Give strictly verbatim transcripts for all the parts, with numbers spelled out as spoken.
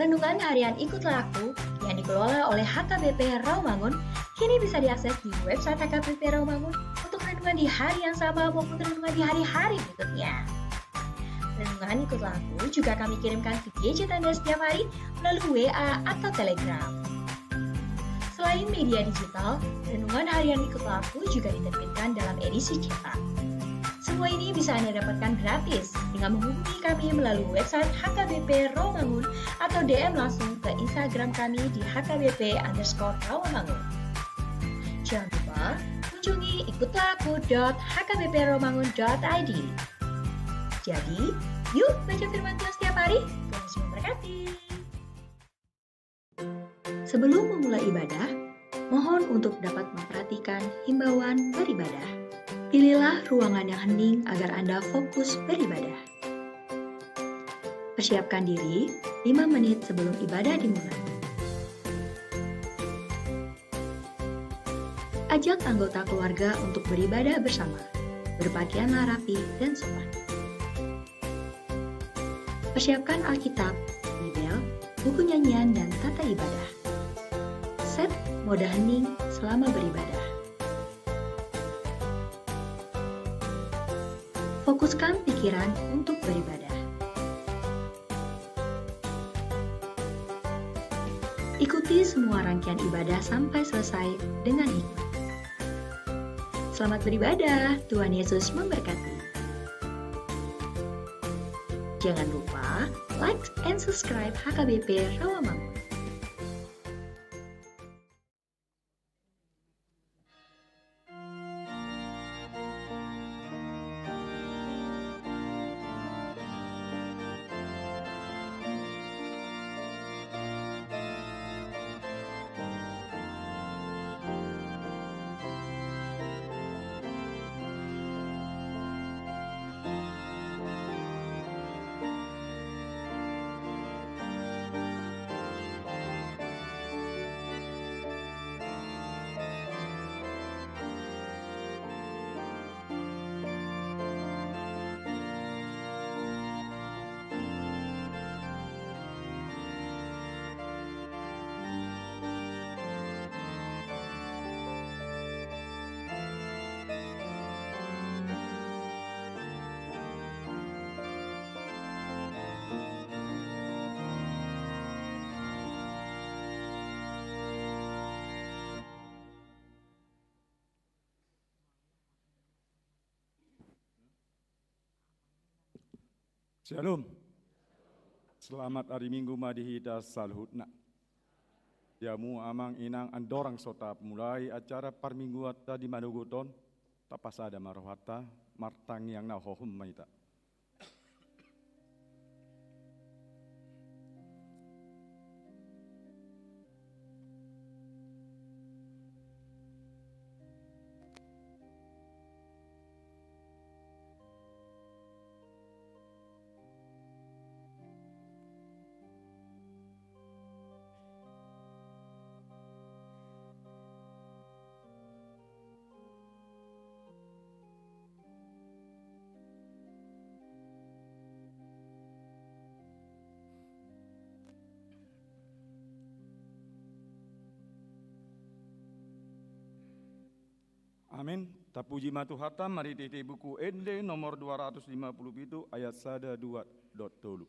Renungan harian Ikutlah Aku yang dikelola oleh H K B P Rawamangun kini bisa diakses di website H K B P Rawamangun untuk renungan di hari yang sama maupun renungan di hari-hari berikutnya. Renungan Ikutlah Aku juga kami kirimkan ke gadget Anda setiap hari melalui W A atau Telegram. Selain media digital, renungan harian Ikutlah Aku juga diterbitkan dalam edisi cetak. Semua ini bisa Anda dapatkan gratis dengan menghubungi kami melalui website H K B P Rawamangun atau D M langsung ke Instagram kami di H K B P underscore Rawamangun. Jangan lupa kunjungi ikutlah aku dot H K B P rawamangun dot I D. Jadi, yuk baca firman Tuhan setiap hari. Tuhan Yesus memberkati. Sebelum memulai ibadah, mohon untuk dapat memperhatikan himbauan beribadah. Pilihlah ruangan yang hening agar Anda fokus beribadah. Persiapkan diri lima menit sebelum ibadah dimulai. Ajak anggota keluarga untuk beribadah bersama. Berpakaianlah rapi dan sopan. Persiapkan Alkitab, Bibel, buku nyanyian, dan tata ibadah. Set mode hening selama beribadah. Fokuskan pikiran untuk beribadah. Ikuti semua rangkaian ibadah sampai selesai dengan hikmat. Selamat beribadah, Tuhan Yesus memberkati. Jangan lupa like and subscribe H K B P Rawamangun. Syalom. Selamat ari Minggu ma di hita saluhutna. Di hamu amang inang andorang so tapamulai acara parmingguanta di manogot on, tapasada ma rohanta, martangiang na hohom ma hita. Amin. Tapuji ma Tuhanta, marhitehite buku Ende nomor dua ratus lima puluh pitu ayat sada, dua dohot tolu.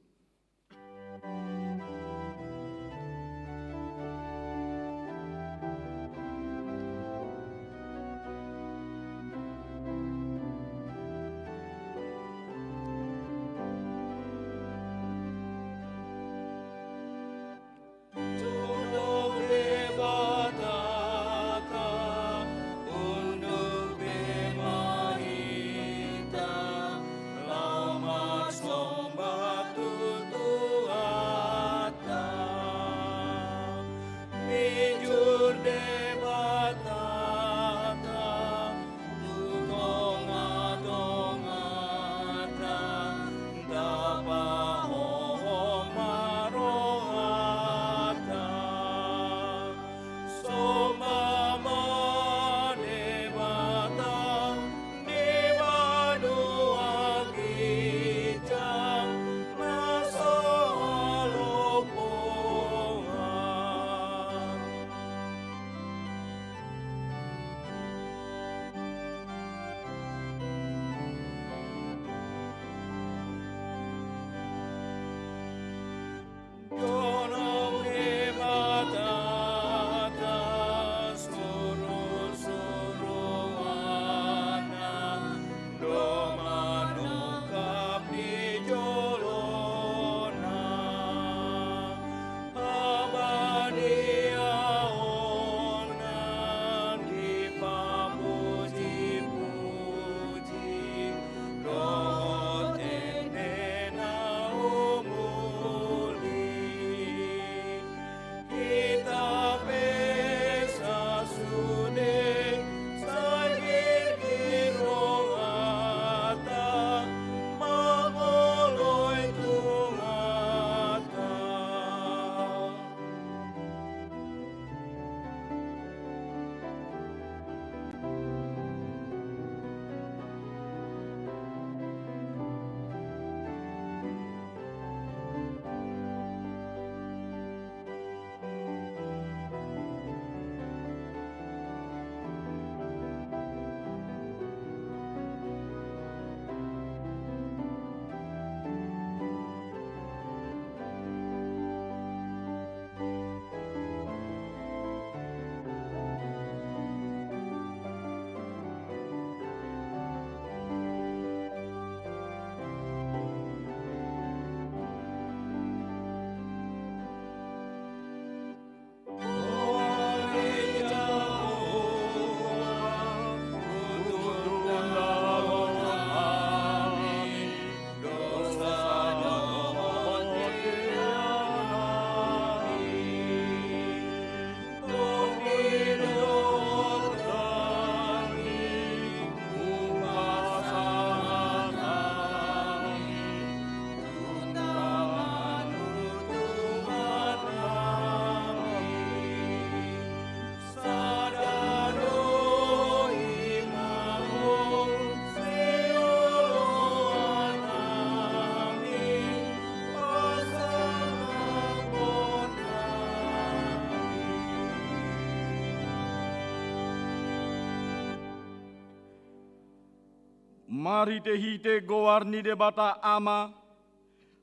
Marhite-hite goar ni Debata Ama,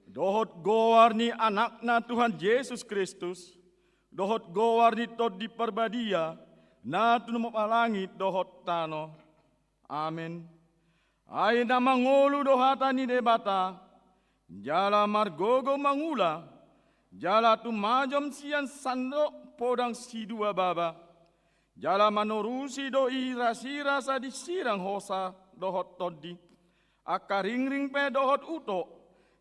dohot goar ni Anakna Tuhan Jesus Kristus, dohot goar ni Tondi Parbadia, na tumompa langit dohot tano. Amen. Ai na mangolu do hata ni Debata, jala margogo mangula, jala tumajom sian sandok podang siduababa, jala manorusi do i rasirasa di sirang hosa dohot tondi, angka ringring pe dohot utok,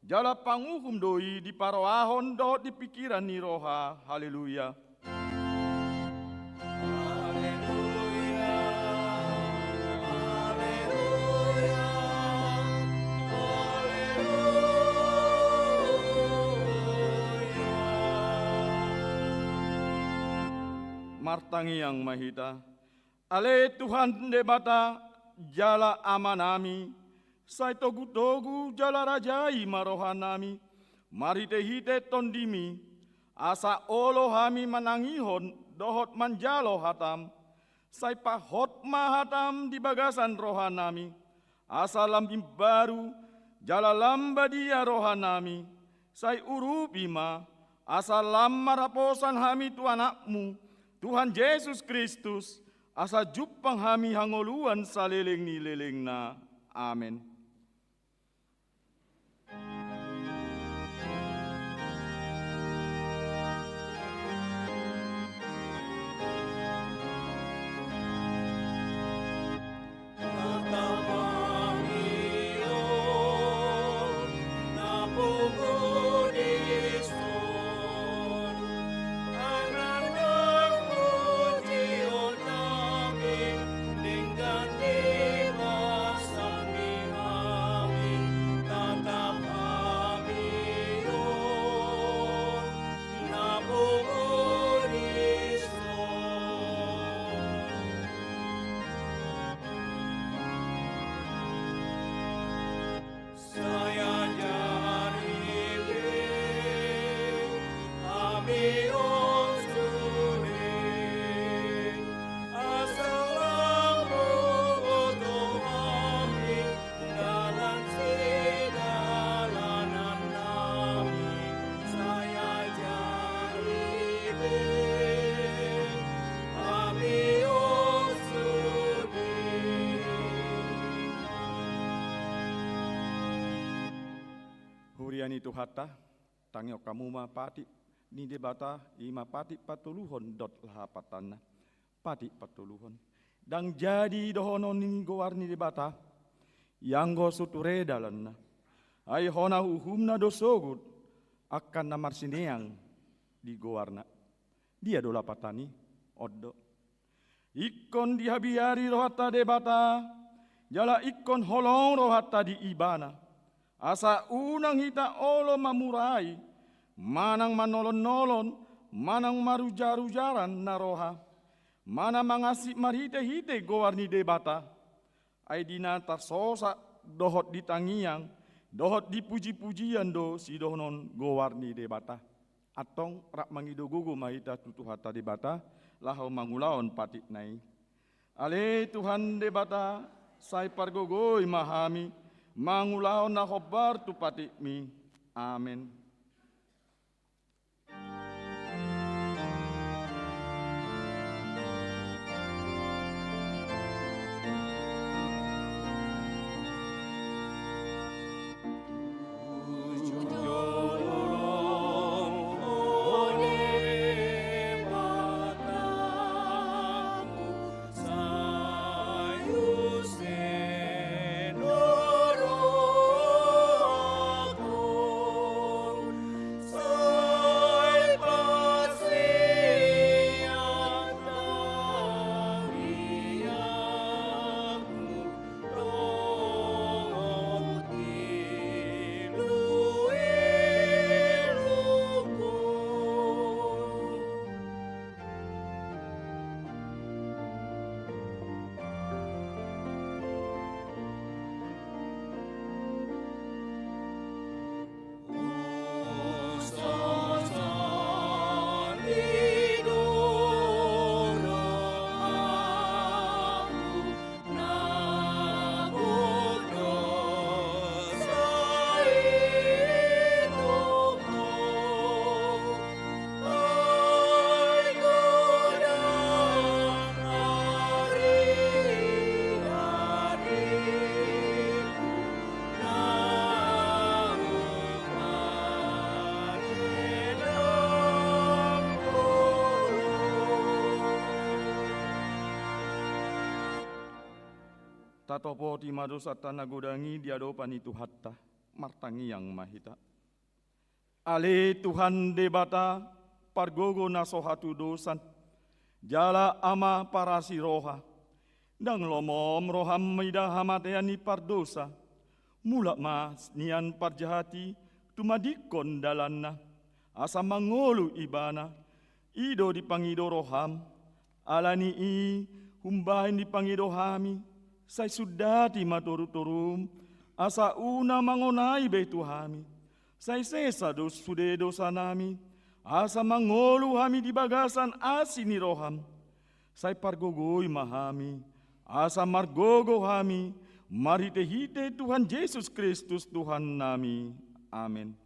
jala panguhum do i di parrohahon dohot di pingkiran ni roha. Haleluya. Martangiang ma hita. Ale Tuhan Debata, jala Amanami, sai togu-togu jala rajai ma rohanami, marhite-hite Tondimi, asa olo hami manangihon dohot manjalo hatam, sai pahot ma hatam di bagasan rohanami, asa lam imbaru jala lam badia rohanami, sai urupi ma, asa lam marhaposan hami tu Anakmu, Tuhan Jesus Kristus, asa jumpang hami hangoluan saleleng ni lelengna. Amen. Huria ni Tuhanta, tangihon hamu ma patik ni Debata, i ma patik patoluhon dohot lapatanna. Patik patoluhon. Ndang jadi dohonon ni goar ni Debata, ianggo so ture dalanna. Ai hona uhumna do sogot angka na marsineang di goarna. Dia do lapatan i? On do. Ingkon dihabiari rohanta Debata, jala ingkon holong rohanta di Ibana. Asa unang hita olo mamurai, manang manolon-nolon, manang marujar-ujaran na roha, manang mangasip marhite-hite goar ni Debata. Ai di na tarsosak dohot di tangiang, dohot di puji-pujian do sidohonon goar ni Debata. Antong rap mangido gogo ma hita tu Tuhanta Debata, laho mangulahon patikna i. Ale Tuhan Debata, sai pargogoi ma hami, mangulahon na hombar tu patikmi. Amen. Tatopoti ma dosanta na godang i di adopan ni Tuhanta, martangiang ma hita. Ale Tuhan Debata, pargogo na so hatudosan, jala Ama parasi roha, ndang lomom roham mida hamatean ni pardosa. Mulak ma nian parjahat i tumadingkon dalanna, asa mangolu ibana. I do dipangido roham. Ala ni i, umbahen dipangido hami, sai sundati ma torutorum, asa unang mangonai be tu hami. Sai sesa do sude dosanami, asa mangolu hami di bagasan asi ni roham. Sai pargogoi ma hami, asa margogo hami, marhitehite Tuhan Jesus Kristus Tuhannami. Amen.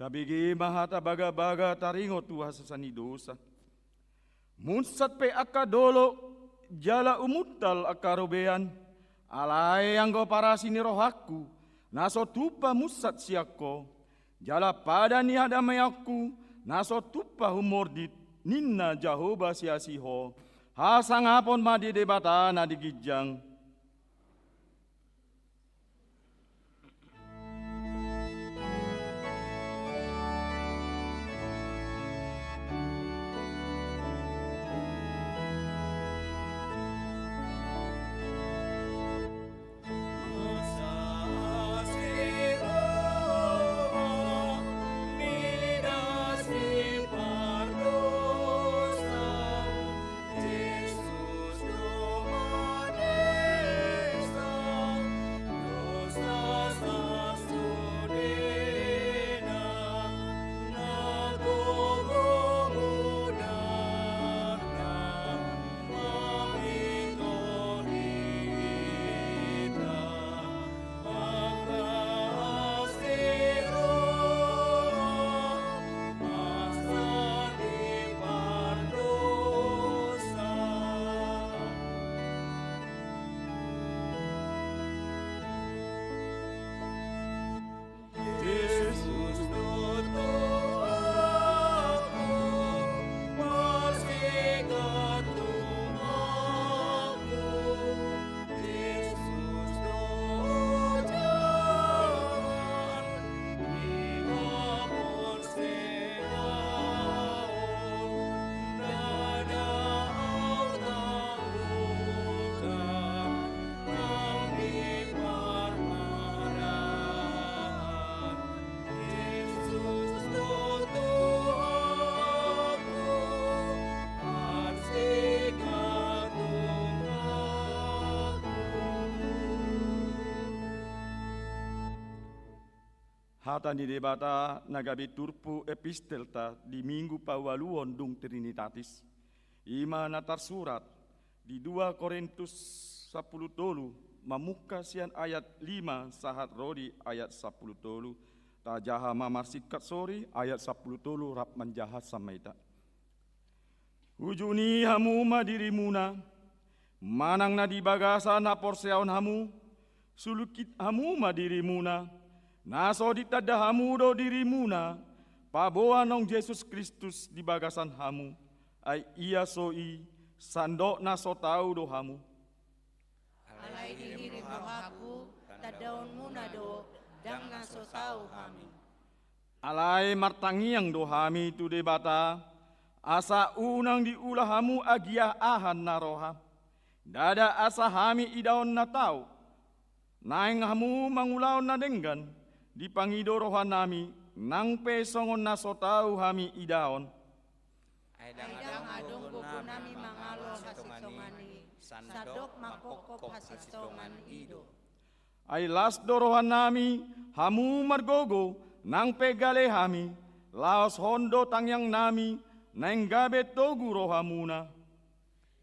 Tabege ma hata bagabaga taringot tu hasesaan ni dosa. Munsat pe angka dolok jala umuntal angka robean, alai anggo parasi ni rohangku, na so tupa munsat sian Ho, jala padan ni hadameonku, na so tupa humordit, ninna Jahowa siasi Ho. Hasangapon ma di Debata na di ginjang. Hata ni Debata na gabe turpuk epistelta di Minggu paualuhon dung Trinitatis, i ma na tarsurat di dua Korintus sampulu tolu, mamungka sian ayat lima sahat ro di ayat sampulu tolu. Tajaha ma marsingkat sori ayat sampulu tolu rap manjaha sambaita. Ujuni hamu ma dirimuna, manang na di bagasan haporseaon hamu, sulukit hamu ma dirimuna, na so ditanda hamu do dirimuna, paboa naung Jesus Kristus di bagasan hamu, ai ia so i, sandok na so tau do hamu. Alai dihirim rohangku, tandaonmuna do, ndang na so tau hami. Alai martangiang do hami tu Debata, asa unang diula hamu agia aha na roha. Ndada asa hami idaon na tau. Naeng hamu mangulahon na denggan, dipangido rohanami, nang pe songon na so tau hami idaon. Ai ndang adong gogonami mangalo hasintongan i, sandok mangkophop hasintongan i do. Ai las do rohanami, hamu margogo, nang pe gale hami, laoshon do tangiangnami, naeng gabe togu rohamuna.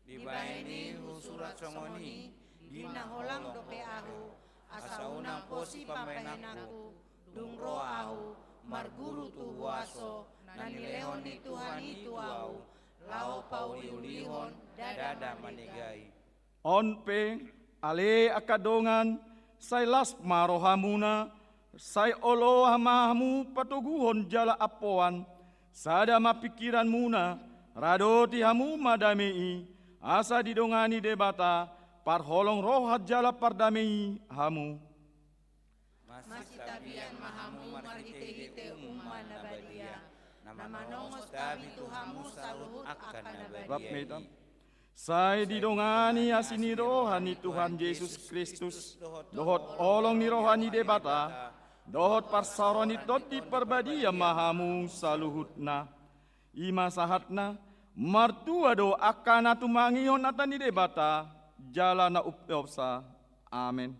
Dibahen i husurat songon i, di na holong dope ahu, asa unang posi pambahenanku, dung ro ahu, marguru tu huaso, na nilehon ni Tuhan i tu ahu, laho pauliulihon, ndada manegai. On pe, ale angka dongan, sai las ma rohamuna, sai olo ma hamu patoguhon jala ampoan, sada ma pingkiranmuna, radoti hamu ma dame i, asa didongani Debata, parholong roha jala pardame i hamu. Masitabian ma hamu marhitehite uma na badia, na manongos tabi tu hamu saluhut angka na badia i. Sai didongani asi ni roha ni Tuhan Jesus Kristus, dohot holong ni roha ni Debata, dohot parsaoran ni Tondi Parbadia ma hamu saluhutna. I ma sahatna, martua do angka na tumangihon hata ni Debata, jala na umpeopsa. Amen.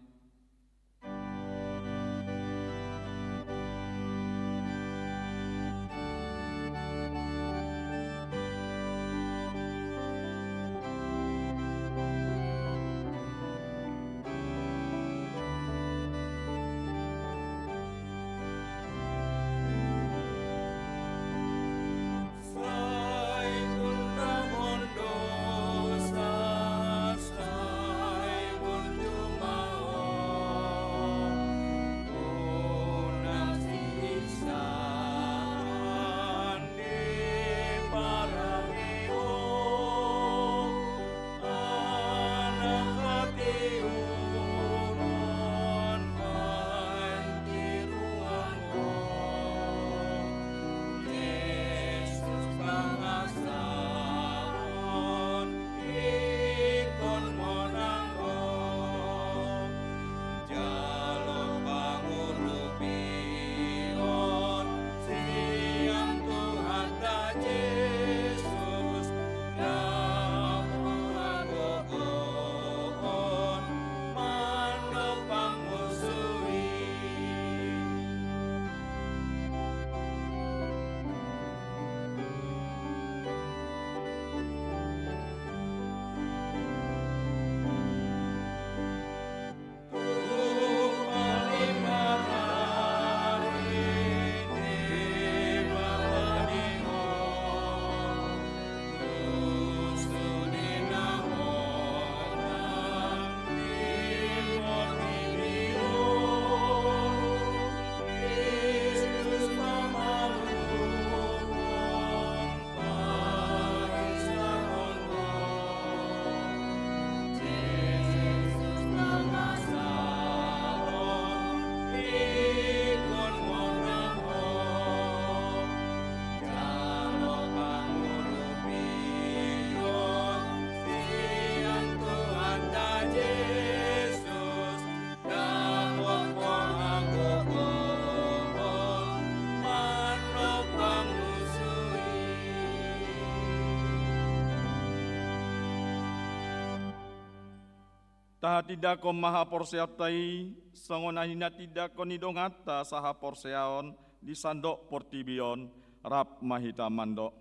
Tahatindangkon ma haporseaonta i, songon na hinatindangkon ni donganta sahaporseaon di sandok portibi on, rap ma hita mandok.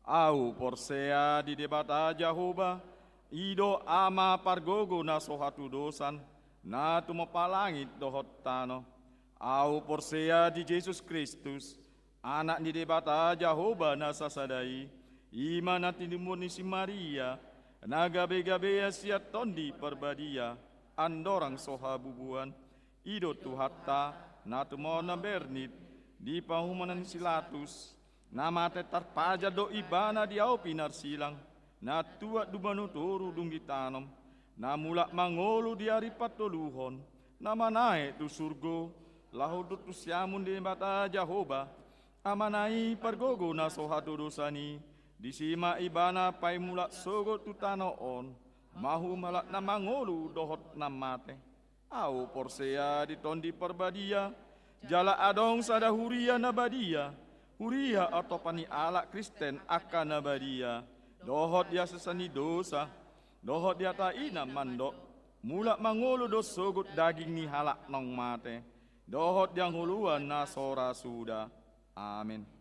Ahu porsea di Debata Jahowa, i do Ama pargogo na so hatudosan, na tumompa langit dohot tano. Ahu porsea di Jesus Kristus, Anak ni Debata Jahowa na sasada i, i ma na tinumbuhon ni si Maria, na gabegabean sian Tondi Parbadia, andorang so habubuan. I do Tuhanta, na tumompa na bernit, di parumanan ni si Latus, na mate tarpajal do ibana di ahu pinarsilang, na tuat dumano toru dung ditanom, na mulak mangolu di ari patoluhon, na manaek tu surgo, laho duduk tu siamun Debata Jahowa, Amana i pargogo na so hatudosan i, disi ma ibana paimulak sogot tu tano on, mahu mangalap na mangolu dohot na mate. Ahu porsea di Tondi Parbadia, Jala adong sada huria na badia, huria otopan ni halak Kristen angka na badia, dohot di hasesaan ni dosa, dohot di hata i na mandok, mulak mangolu do sogot daging ni halak naung mate, dohot di hangoluan na so ra suda. Amen.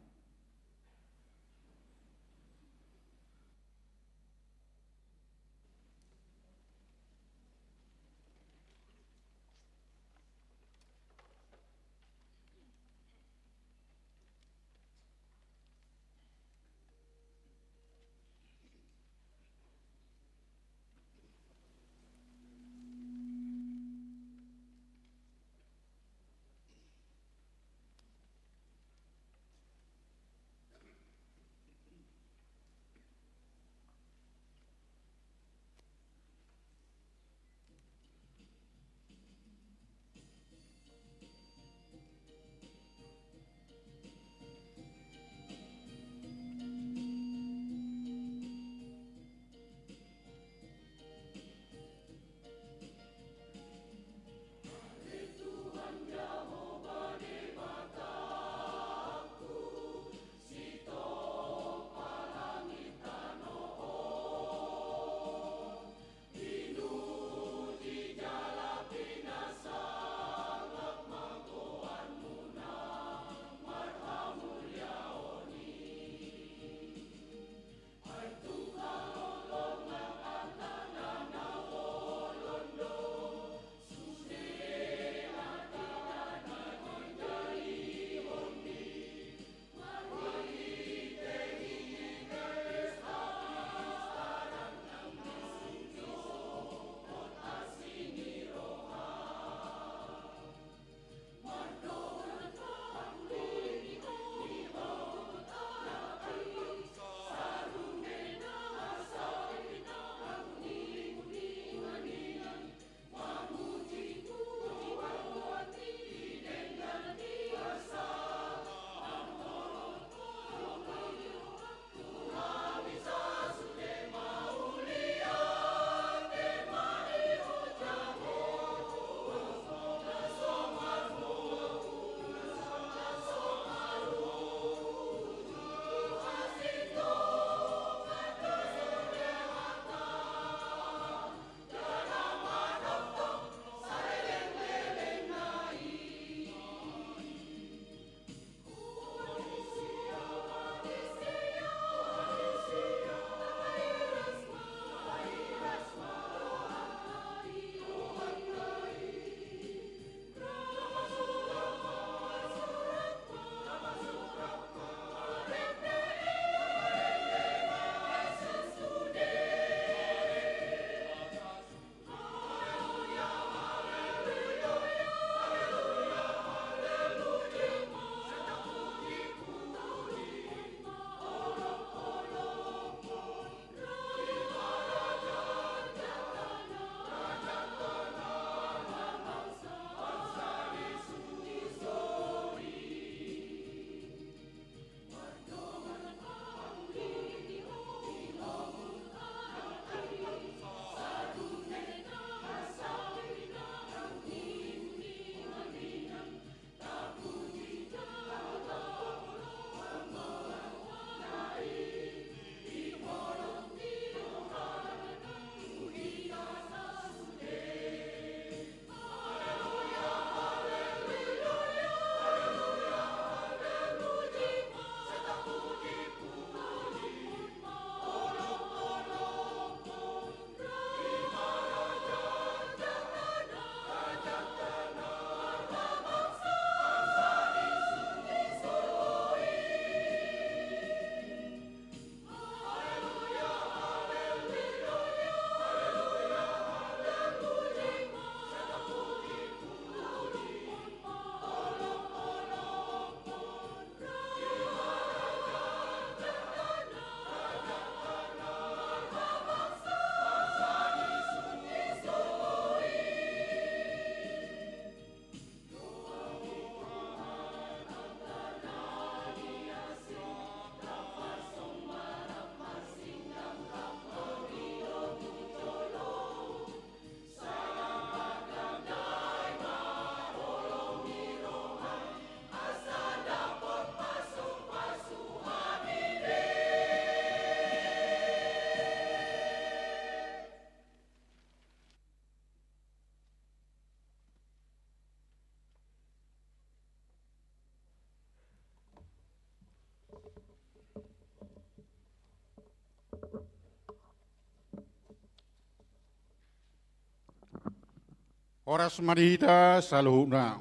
Horas ma di hita saluhutna.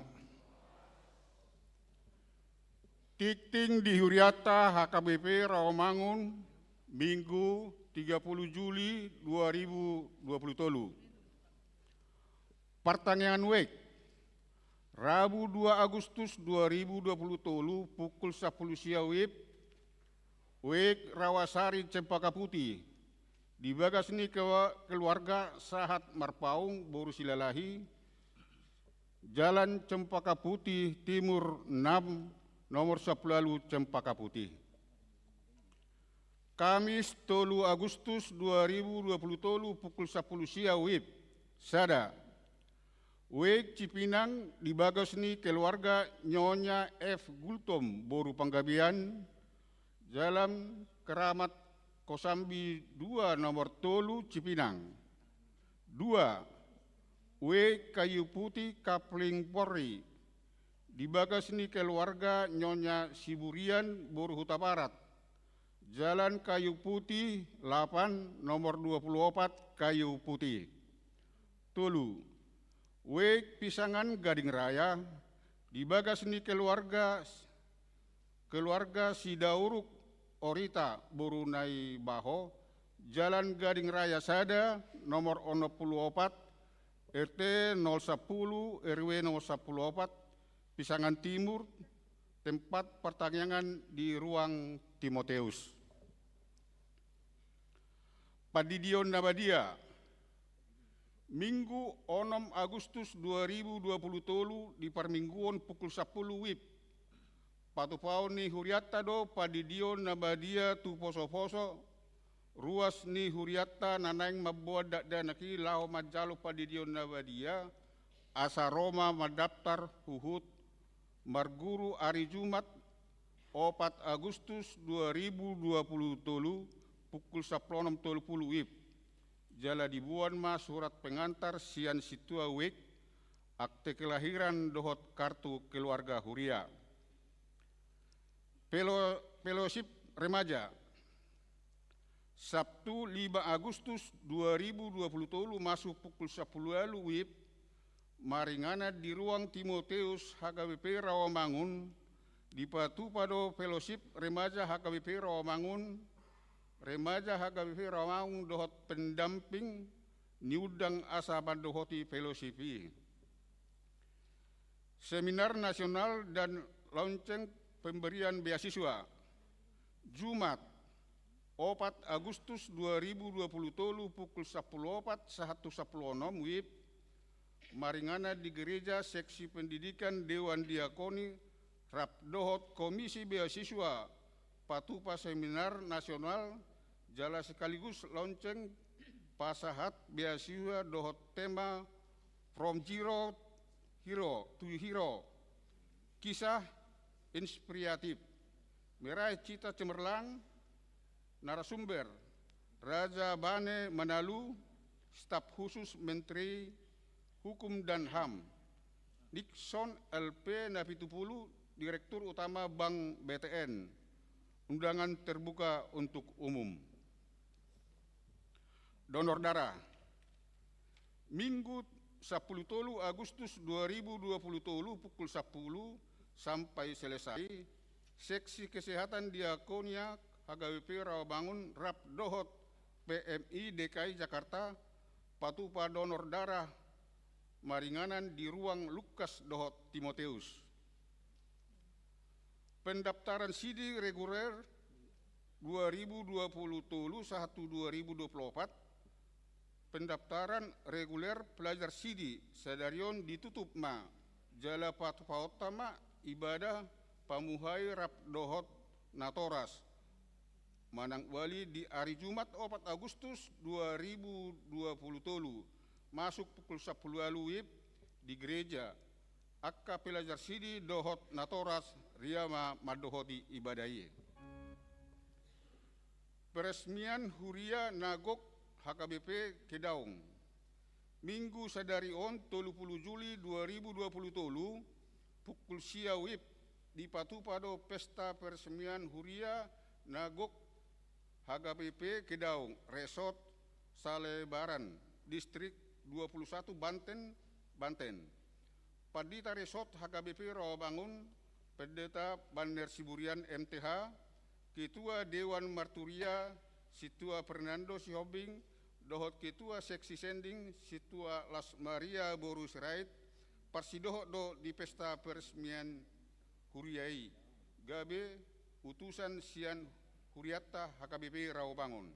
Tingting di hurianta H K B P Rawamangun, Minggu, tiga puluh Juli dua ribu dua puluh tolu. Partangiangan WIB. Rabu, dua Agustus dua ribu dua puluh tolu, pukul sampulu sia WIB, WIB Rawasari Cempaka Putih, di bagas ni kewa-, keluarga sahat Marpaung boru Silalahi, Jalan Cempaka Putih Timur enam, nomor sampulu ualu Cempaka Putih. Kamis, tolu Agustus dua ribu dua puluh tolu, pukul sampulu sia WIB, sada. WIB Cipinang, di bagas ni keluarga Nyonya F Gultom boru Panggabean, Jalan Keramat Kosambi dua, nomor tolu, Cipinang. Dua, WIB Kayu Putih Kapling Porri, di bagas ni keluarga Nyonya Siburian boru Hutabarat, Jalan Kayu Putih lapan, nomor dua puluh opat, Kayu Putih. Tolu, WIB Pisangan Gading Raya, di bagas ni keluarga, keluarga Sidauruk Orita boru Naibaho, Jalan Gading Raya sada, nomor onom puluh opat, R T nol sampulu, R W nol sampulu opat, Pisangan Timur, tempat partangiangan di Ruang Timoteus. Pandidion na badia. Minggu, onom Agustus dua ribu dua puluh tolu, di parmingguon, pukul sampulu WIB. Patupaon ni hurianta do pandidion na badia tu posoposo, ruas ni hurianta na naeng mamboan dakdanak i laho manjalo pandidion na badia, asa ro ma mandaftar huhut marguru ari Jumat, opat Agustus dua ribu dua puluh tolu, pukul sampulu onom tolu pulu WIB. Jala diboan ma surat pengantar sian sintua WIB, akte kelahiran dohot kartu keluarga huria. Felo-, Fellowship Remaja. Sabtu, lima Agustus dua ribu dua puluh tolu, masuk pukul sampulu ualu WIB, maringanan di Ruang Timoteus H K B P Rawamangun, dipatupa do Fellowship Remaja H K B P Rawamangun, Remaja H K B P Rawamangun dohot pendamping niundang asa mandohoti fellowship i. Seminar nasional dan launching pemberian beasiswa. Jumat, opat Agustus dua ribu dua puluh tolu, pukul sampulu opat sahat tu sampulu onom WIB, maringanan di gereja, seksi pendidikan, dewan diakoni, rap dohot komisi beasiswa, patupa seminar nasional, jala sekaligus launching pasahat beasiswa dohot tema From Zero Hero to Hero. Kisah inspiratif. Meraih cita cemerlang. Narasumber, Raja Bane Manalu, Staf Khusus Menteri Hukum dan HAM. Nixon L P Napitupulu, Direktur Utama Bank B T N. Undangan terbuka untuk umum. Donor darah. Minggu, sampulu tolu Agustus dua ribu dua puluh tolu, pukul sampulu sampai selesai, seksi kesehatan diakonia H K B P Rawamangun rap dohot P M I D K I Jakarta patupa donor darah maringanan di Ruang Lukas dohot Timoteus. Pendaftaran sidi reguler dua ribu dua puluh tolu sahat tu dua ribu dua puluh opat, pendaftaran reguler pelajar sidi sadari on ditutup ma, jala patupaonta ma ibadah pamuhai rap dohot natoras manang wali di ari Jumat opat Agustus dua ribu dua puluh tolu, masuk pukul sampulu ualu WIB di gereja. Angka pelajar sidi dohot natoras ria ma mandohoti ibadah i. Peresmian huria na gok H K B P Kedaung. Minggu sadari on, tolu pulu Juli dua ribu dua pulu tolu, pukul sia WIB, dipatupa do pesta peresmian huria na gok H K B P Kedaung, Resort Salebaran, Distrik dua pulu satu Banten, Banten. Pandita Resort H K B P Rawamangun, Pendeta Banner Siburian M T H, Ketua Dewan Marturia Sintua Fernando Sihombing, dohot Ketua Seksi Sending Sintua Las Maria boru Sirait, parsidohot do di pesta peresmian huria i, gabe utusan sian hurianta H K B P Rawamangun.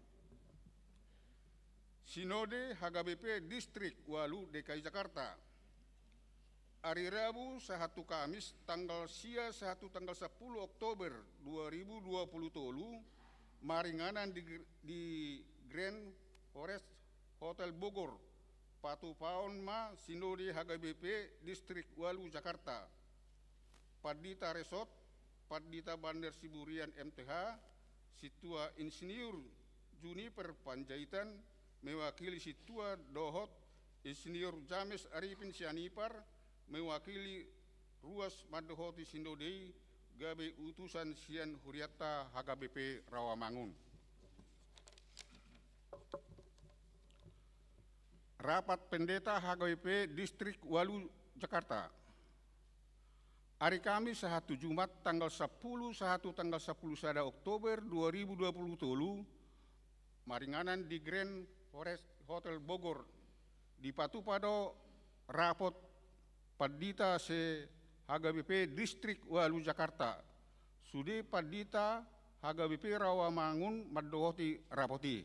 Sinode H K B P Distrik ualu D K I Jakarta. Ari Rabu sahat tu Kamis tanggal sia sahat tu tanggal sampulu Oktober dua ribu dua pulu tolu, maringanan di, di Grand Forest Hotel Bogor, patupaon ma Sinode H K B P Distrik ualu Jakarta. Pandita Resort, Pandita Banner Siburian M T H, Sintua Insinyur Juniper Panjaitan, mewakili Sintua dohot Insinyur James Arifin Sianipar, mewakili ruas mandohoti Sinode i, gabe utusan sian hurianta H K B P Rawamangun. Rapat Pendeta H K B P Distrik ualu Jakarta. Ari Kamis sahat tu Jumat tanggal sampulu sahat tu tanggal sampulu sada Oktober dua ribu dua pulu tolu, maringanan di Grand Forest Hotel Bogor, dipatupa do rapot pandita se H K B P Distrik ualu Jakarta. Sude pandita H K B P Rawamangun mandohoti rapot i.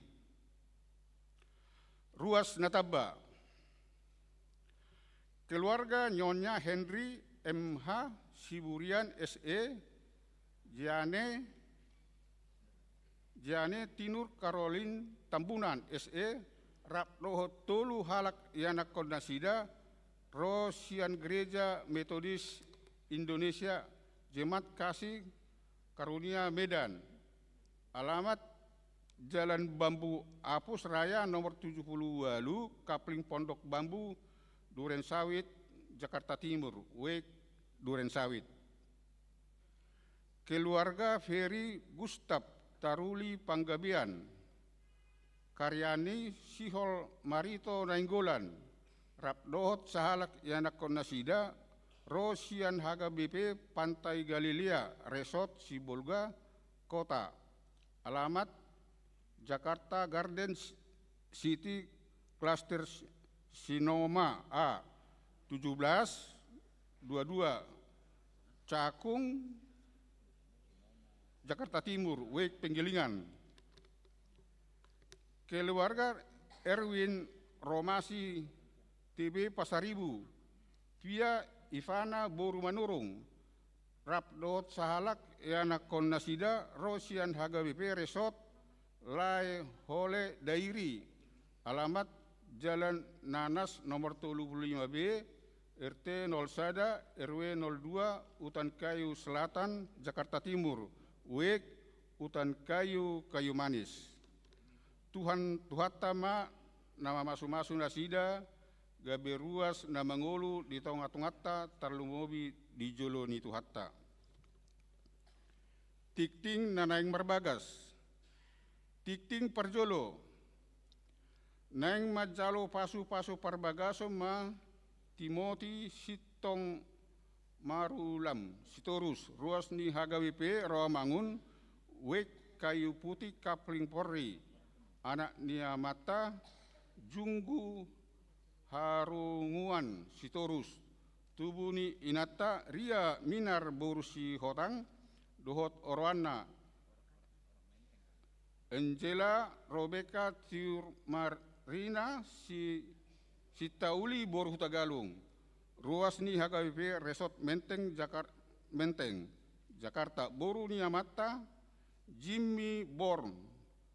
Ruas na tamba. Keluarga Nyonya Henry M H Siburian S E, Jane, Jane Tinur Karolin Tambunan S E, rap dohot tolu halak ianakkon nasida, ro sian Gereja Metodis Indonesia, Jemaat Kasih Karunia Medan. Alamat Jalan Bambu Apus Raya nomor tujuh puluh ualu, Kapling Pondok Bambu, Duren Sawit, Jakarta Timur, Wek Duren Sawit. Keluarga Ferry Gustap Taruli Panggabean, Karyani Sihol Marito Nainggolan, rap dohot sahalak ianakkon nasida, ro sian H K B P Pantai Galilea Resort Sibolga Kota. Alamat Jakarta Garden City Cluster Sinoma A, tujuh belas dua dua, Cakung, Jakarta Timur, Wek Penggilingan. Keluarga Erwin Romasi T B Pasaribu, Pia Ivana boru Manurung, rap dohot sahalak ianakkon nasida, ro sian H K B P Resort Lae Hole Dairi, alamat Jalan Nanas nomor tolu puluh lima B, R T nol sada, R W nol dua, Utan Kayu Selatan, Jakarta Timur, Wek Utan Kayu, Kayu Manis. Tuhan, Tuhanta ma na mamasumasu nasida, gabe ruas na mangolu di tongatonganta, tarlumobi di jolo ni Tuhanta. Tingting na naeng marbagas. Tingting parjolo. Naeng manjalo pasupasu parbagason ma Timoti Sintong Marulam Sitorus, ruas ni H K B P Rawamangun, Wek Kayu Putih, Kapling Porri, anak ni amanta Junggu Harunguan Sitorus, tubu ni inanta Ria Minar boru Sihotang, dohot oroanna Angela Rebecca Tiur Marina Si-, Sitauli boru Hutagalung, ruas ni H K B P Resort Menteng Jakar-, Menteng, Jakarta, boru ni amanta Jimmy Born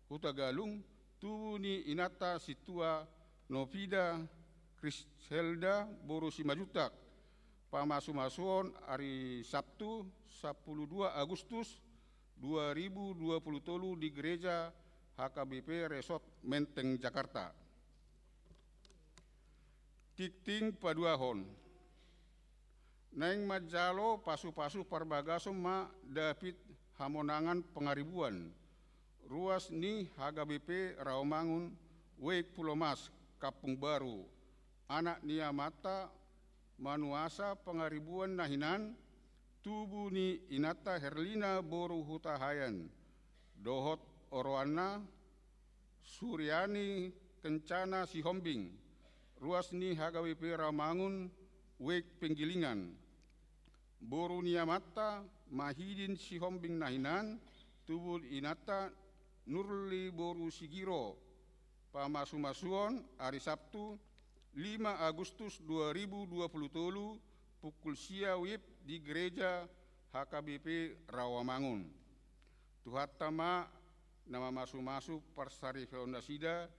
Hutagalung, tubu ni inanta Sintua Novida Kriselda boru Simanjuntak. Pamasumasuon ari Sabtu, sampulu dua Agustus dua ribu dua puluh tolu di Gereja H K B P Resort Menteng, Jakarta. Tingting paduahon. Naeng manjalo pasupasu parbagason ma David Hamonangan Pangaribuan, ruas ni H K B P Rawamangun, Wek Pulomas, Kampung Baru, anak ni amanta Manuasa Pangaribuan na hinan, tubu ni inanta Herlina boru Hutahaean, dohot oroanna Suryani Kencana Sihombing, ruas ni H K B P Rawamangun, Wijk Penggilingan. Boru ni amanta Mahidin Sihombing na hinan, tubu ni inanta Nurli boru Sigiro. Pamasumasuon, ari Sabtu, lima Agustus dua ribu dua puluh tolu, pukul sia WIB di gereja H K B P Rawamangun. Tuhanta ma na mamasumasu parsaripeon nasida,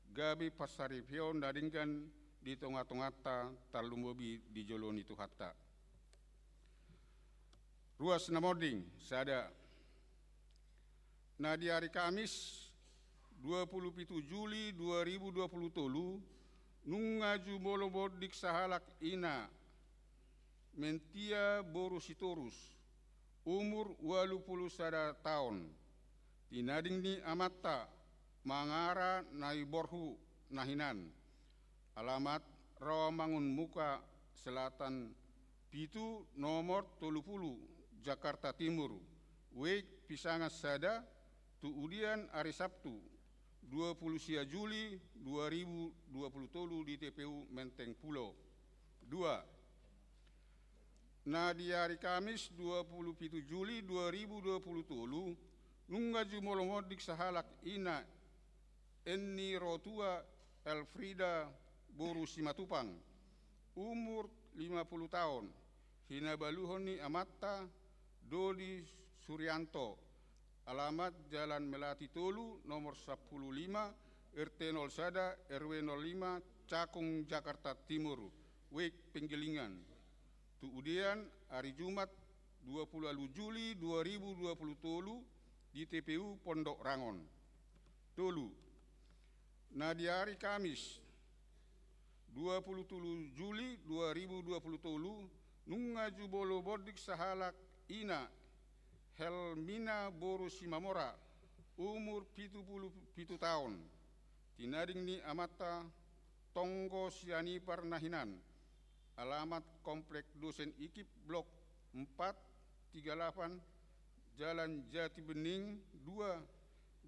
gabe parsaripeon na denggan di tongatonganta, tarlumobi di jolo ni Tuhanta. Ruas na monding, sada. Na di ari Kamis, dua puluh pitu Juli dua ribu dua puluh tolu, nunga jumolo monding sahalak ina Mentia boru Sitorus, umur ualu pulu sada taon. Tinading ni amanta Mangara Naiborhu na hinan. Alamat Rawamangun Muka Selatan pitu, nomor tolu pulu, Jakarta Timur, Wijk Pisangan sada, tu udian ari Sabtu, dua pulu sia Juli dua ribu dua puluh tolu di T P U Menteng Pulo. Dua. Na di ari Kamis dua pulu pitu Juli dua ribu dua puluh tolu, nunga jumolo monding sahalak ina Enni Rotua Elfrida boru Simatupang, umur lima pulu taon, hinabaluhon ni amanta Dodi Suryanto, alamat Jalan Melati tolu, nomor sampulu lima, R T nol sada, R W nol lima, Cakung, Jakarta Timur, Wijk Penggilingan. Tu udian, ari Jumat, dua pulu ualu Juli dua ribu dua puluh tolu, di T P U Pondok Rangon. Tolu. Na di ari Kamis, dua pulu tolu Juli dua ribu dua puluh tolu, nunga jumolo monding sahalak ina Helmina boru Simamora, umur pitu pulu pitu taon. Tinading ni amanta Tonggo Sianipar na hinan. Alamat Komplek Dosen IKIP, Blok empat, tiga lapan, Jalan Jati Bening dua,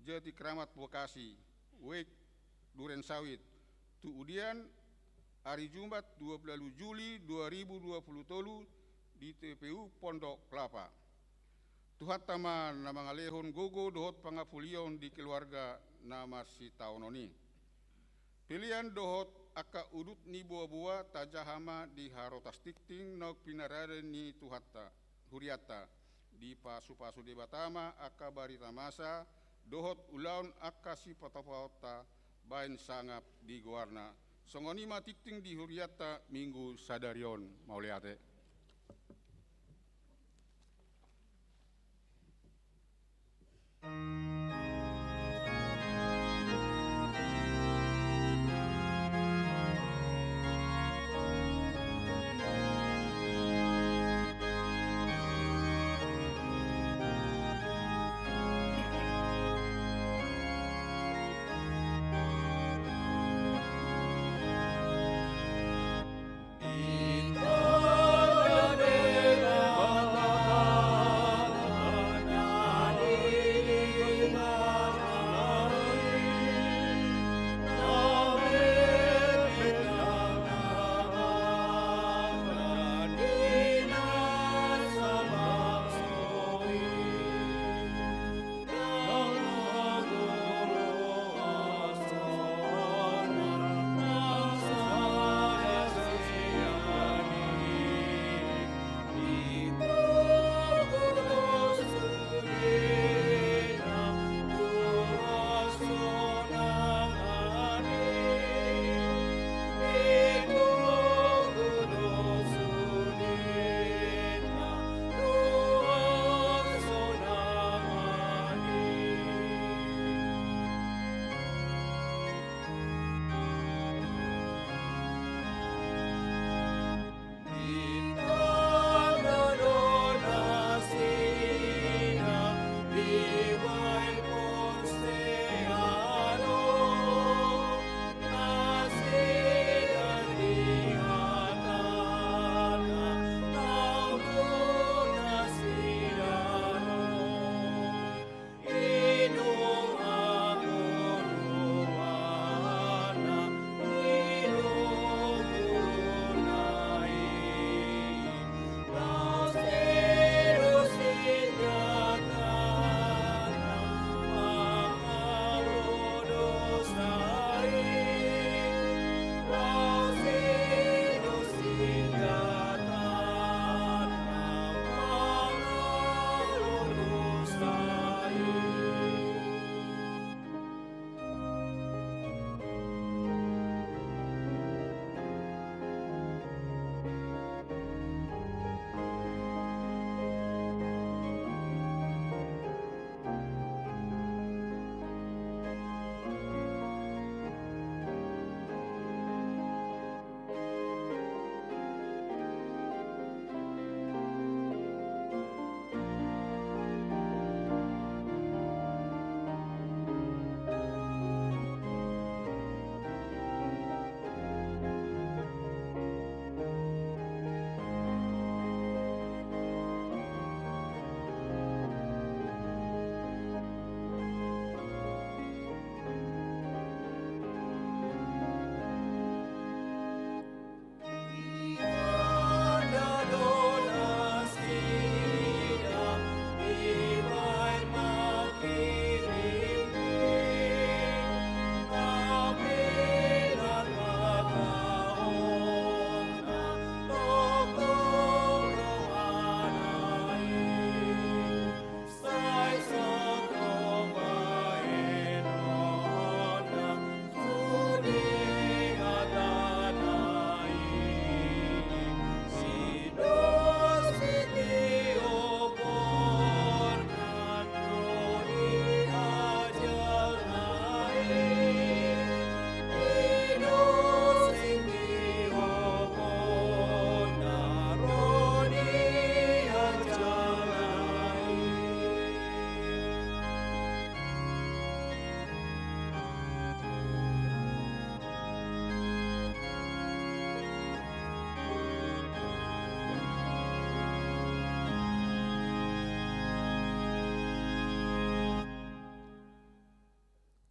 Jati Kramat, Bekasi, Wijk Duren Sawit. Tu udian, ari Jumat dua pulu ualu Juli dua ribu dua puluh tolu, di T P U Pondok Kelapa. Tuhanta ma na mangalehon gogo dohot pangapulion di keluarga na marsitaonon i. Pelean dohot angka udut ni boaboa tajaha ma di harotas tingting naung pinarade ni Tuhanta, hurianta. Dipasupasu Debata ma angka barita masa dohot ulaon angka sipatopahonta baen sangap di goarna. Songon i ma tingting di hurianta minggu sadari on. Mauliate.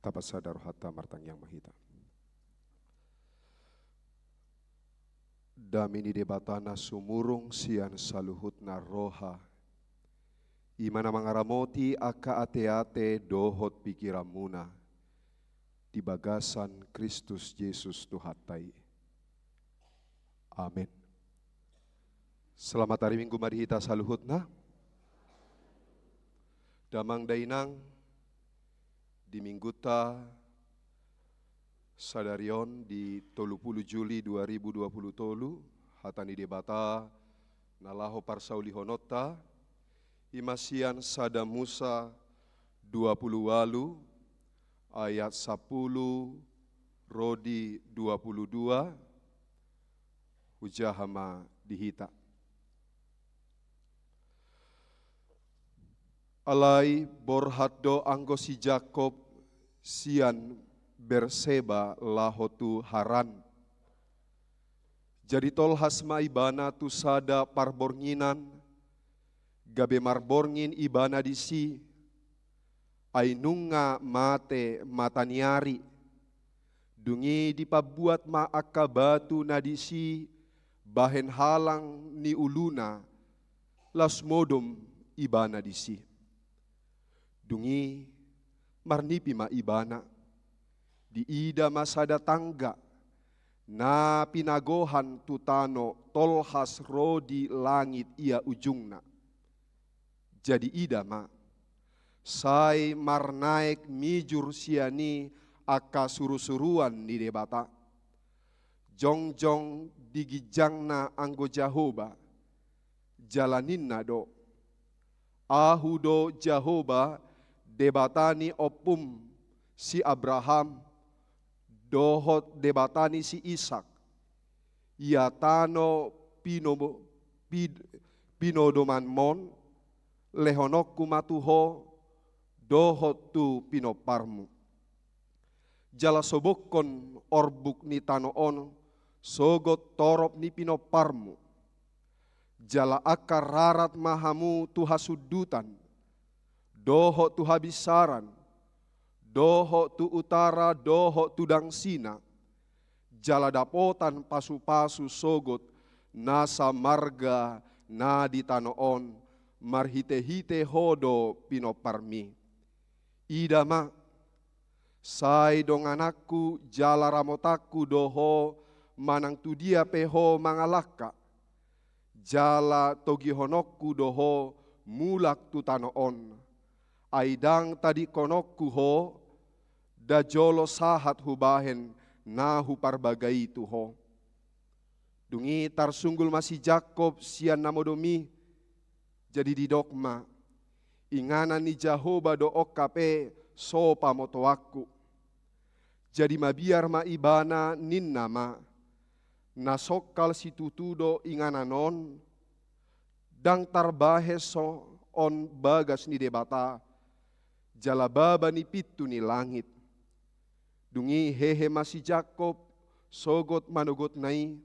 Tapasada rohanta, martangiang ma hita. Dame ni Debata na sumurung sian saluhutna roha, i ma na mangaramoti angka ateate dohot pingkiranmuna di bagasan Kristus Jesus Tuhanta i. Amen. Selamat hari Minggu ma di hita saluhutna. Damang dainang, di Minggunta sadari on di tolu pulu Juli dua ribu dua pulu tolu, hata ni Debata na laho parsaulihononta, i ma sian Sada Musa dua pulu ualu ayat sapulu ro di dua pulu dua, hujaha ma di hita. Alai borhat do anggo si Jakob sian Berseba laho tu Haran. Jadi tolhas ma ibana tu sada parbornginan, gabe marborngin ibana disi, ai nunga mate mata ni ari. Dung i dipambuat ma angka batu na disi bahen halang ni uluna, laos modom ibana disi. Dung i marnipi ma ibana, diida ma sada tangga na pinagohan tu tano tolhas ro di langit ia ujungna. Jadi ida ma, sai marnaek mijur sian i angka surusuruan ni Debata. Jongjong di ginjangna anggo Jahoba, jala ninna do: Ahu do Jahoba, Debata ni ompum si Abraham, dohot Debata ni si Isak. Ia tano pino-, pid-, pinodomanmon, lehononku ma tu ho, dohot tu pinomparmu. Jala sobokkon orbuk ni tano on sogot torop ni pinomparmu. Jala angka rarat ma hamu tu hasundutan, dohot tu habinsaran, dohot tu utara, dohot tu dangsina, jala dapotan pasupasu sogot nasa marga na di tano on, marhitehite ho do pinomparmi. Ida ma, sai dongananku jala ramotanku do ho, manang tudia pe ho mangalangka. Jala togihononku do ho mulak tu tano on. Ai ndang tadingkononku ho, nda jolo sahat hubahen na huparbaga i tu ho. Dung i tarsunggul ma si Jakob sian na modom i, jadi didok ma: Inganan ni Jahoba do on hape so pamotoanku. Jadi mabiar ma ibana, ninna ma: Na songkal situtu do inganan on, ndang tarbahen so-, on bagas ni Debata, jala baba ni pintu ni langit. Dung i hehe ma si Jakob sogot manogotna i,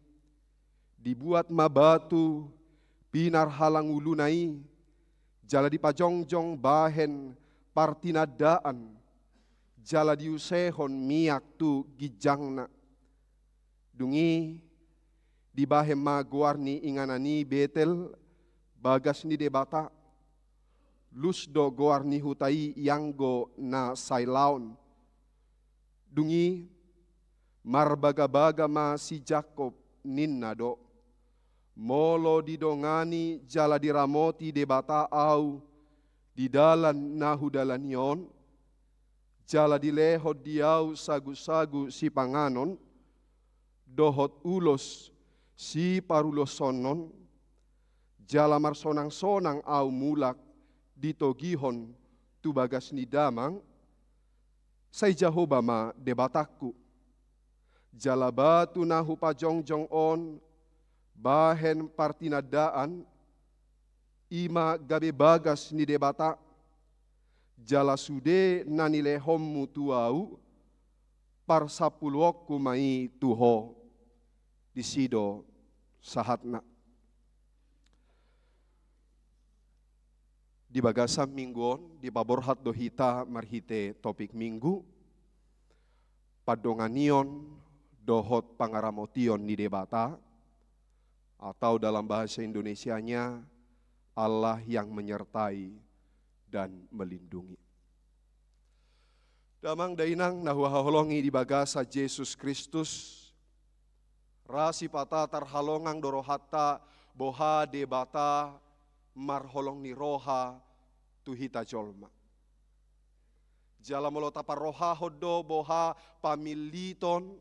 dibuat ma batu pinar halang uluna i, jala dipajongjong bahen partinandaan, jala diusehon miak tu ginjangna. Dung i dibahen ma goar ni inganan i Betel, bagas ni Debata. Lus do goar ni huta i ianggo na sai laon. Dung i marbagabaga ma si Jakob, ninna do: Molo didongani jala diramoti Debata ahu di dalan na hudalani on, jala dilehon di ahu sagusagu sipanganon, dohot ulos siparulosonon, jala marsonangsonang ahu mulak ditogihon tu bagas ni damang, sai Jahoba ma Debatangku. Jala batu na hupajongjong on bahen partinandaan, i ma gabe bagas ni Debata, jala sude na nilehonmu tu ahu, parsampuluonku ma i tu ho. Disi do sahatna. Di bagasan minggu on, dipaborhat do hita marhite topik minggu, pandonganion dohot pangaramotion ni Debata, atau dalam bahasa Indonesianya, Allah yang menyertai dan melindungi. Damang dainang na huhaholongi di bagasan Jesus Kristus, ra sipata tarhalongang do rohanta boha Debata marholong ni roha tu hita jolma. Jala molo taparrohahon do boha pamilliton,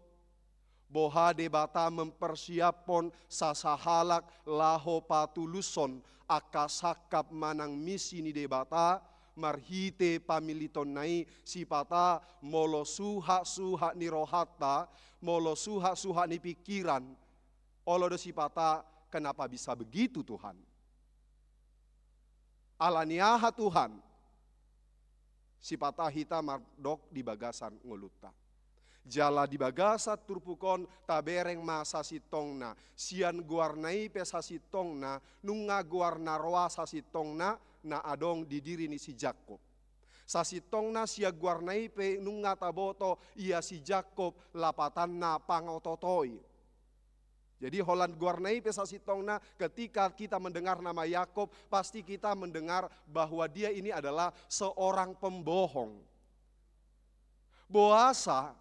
boha Debata mempersiaphon sasahalak laho patulushon angka sangkap manang misi ni Debata, marhite pamillitonna i sipata molo suhat-suhat ni rohanta, molo suhat-suhat ni pingkiran, olo do sipata, "Kenapa bisa begitu, Tuhan? Ala ni aha, Tuhan?" Sipata hita mardok di bagasan ngolunta. Jala di bagasan turpuk on tabereng ma sasintongna, sian goarna i pe sasintongna, nunga goarna roa sasintongna na adong di diri ni si Jakkob. Sasintongna sian goarna i pe nunga taboto ia si Jakkob lapatanna pangototoi. Jadi holan goarna i pe sasintongna, ketika kita mendengar nama Yakub, pasti kita mendengar bahwa dia ini adalah seorang pembohong. Boasa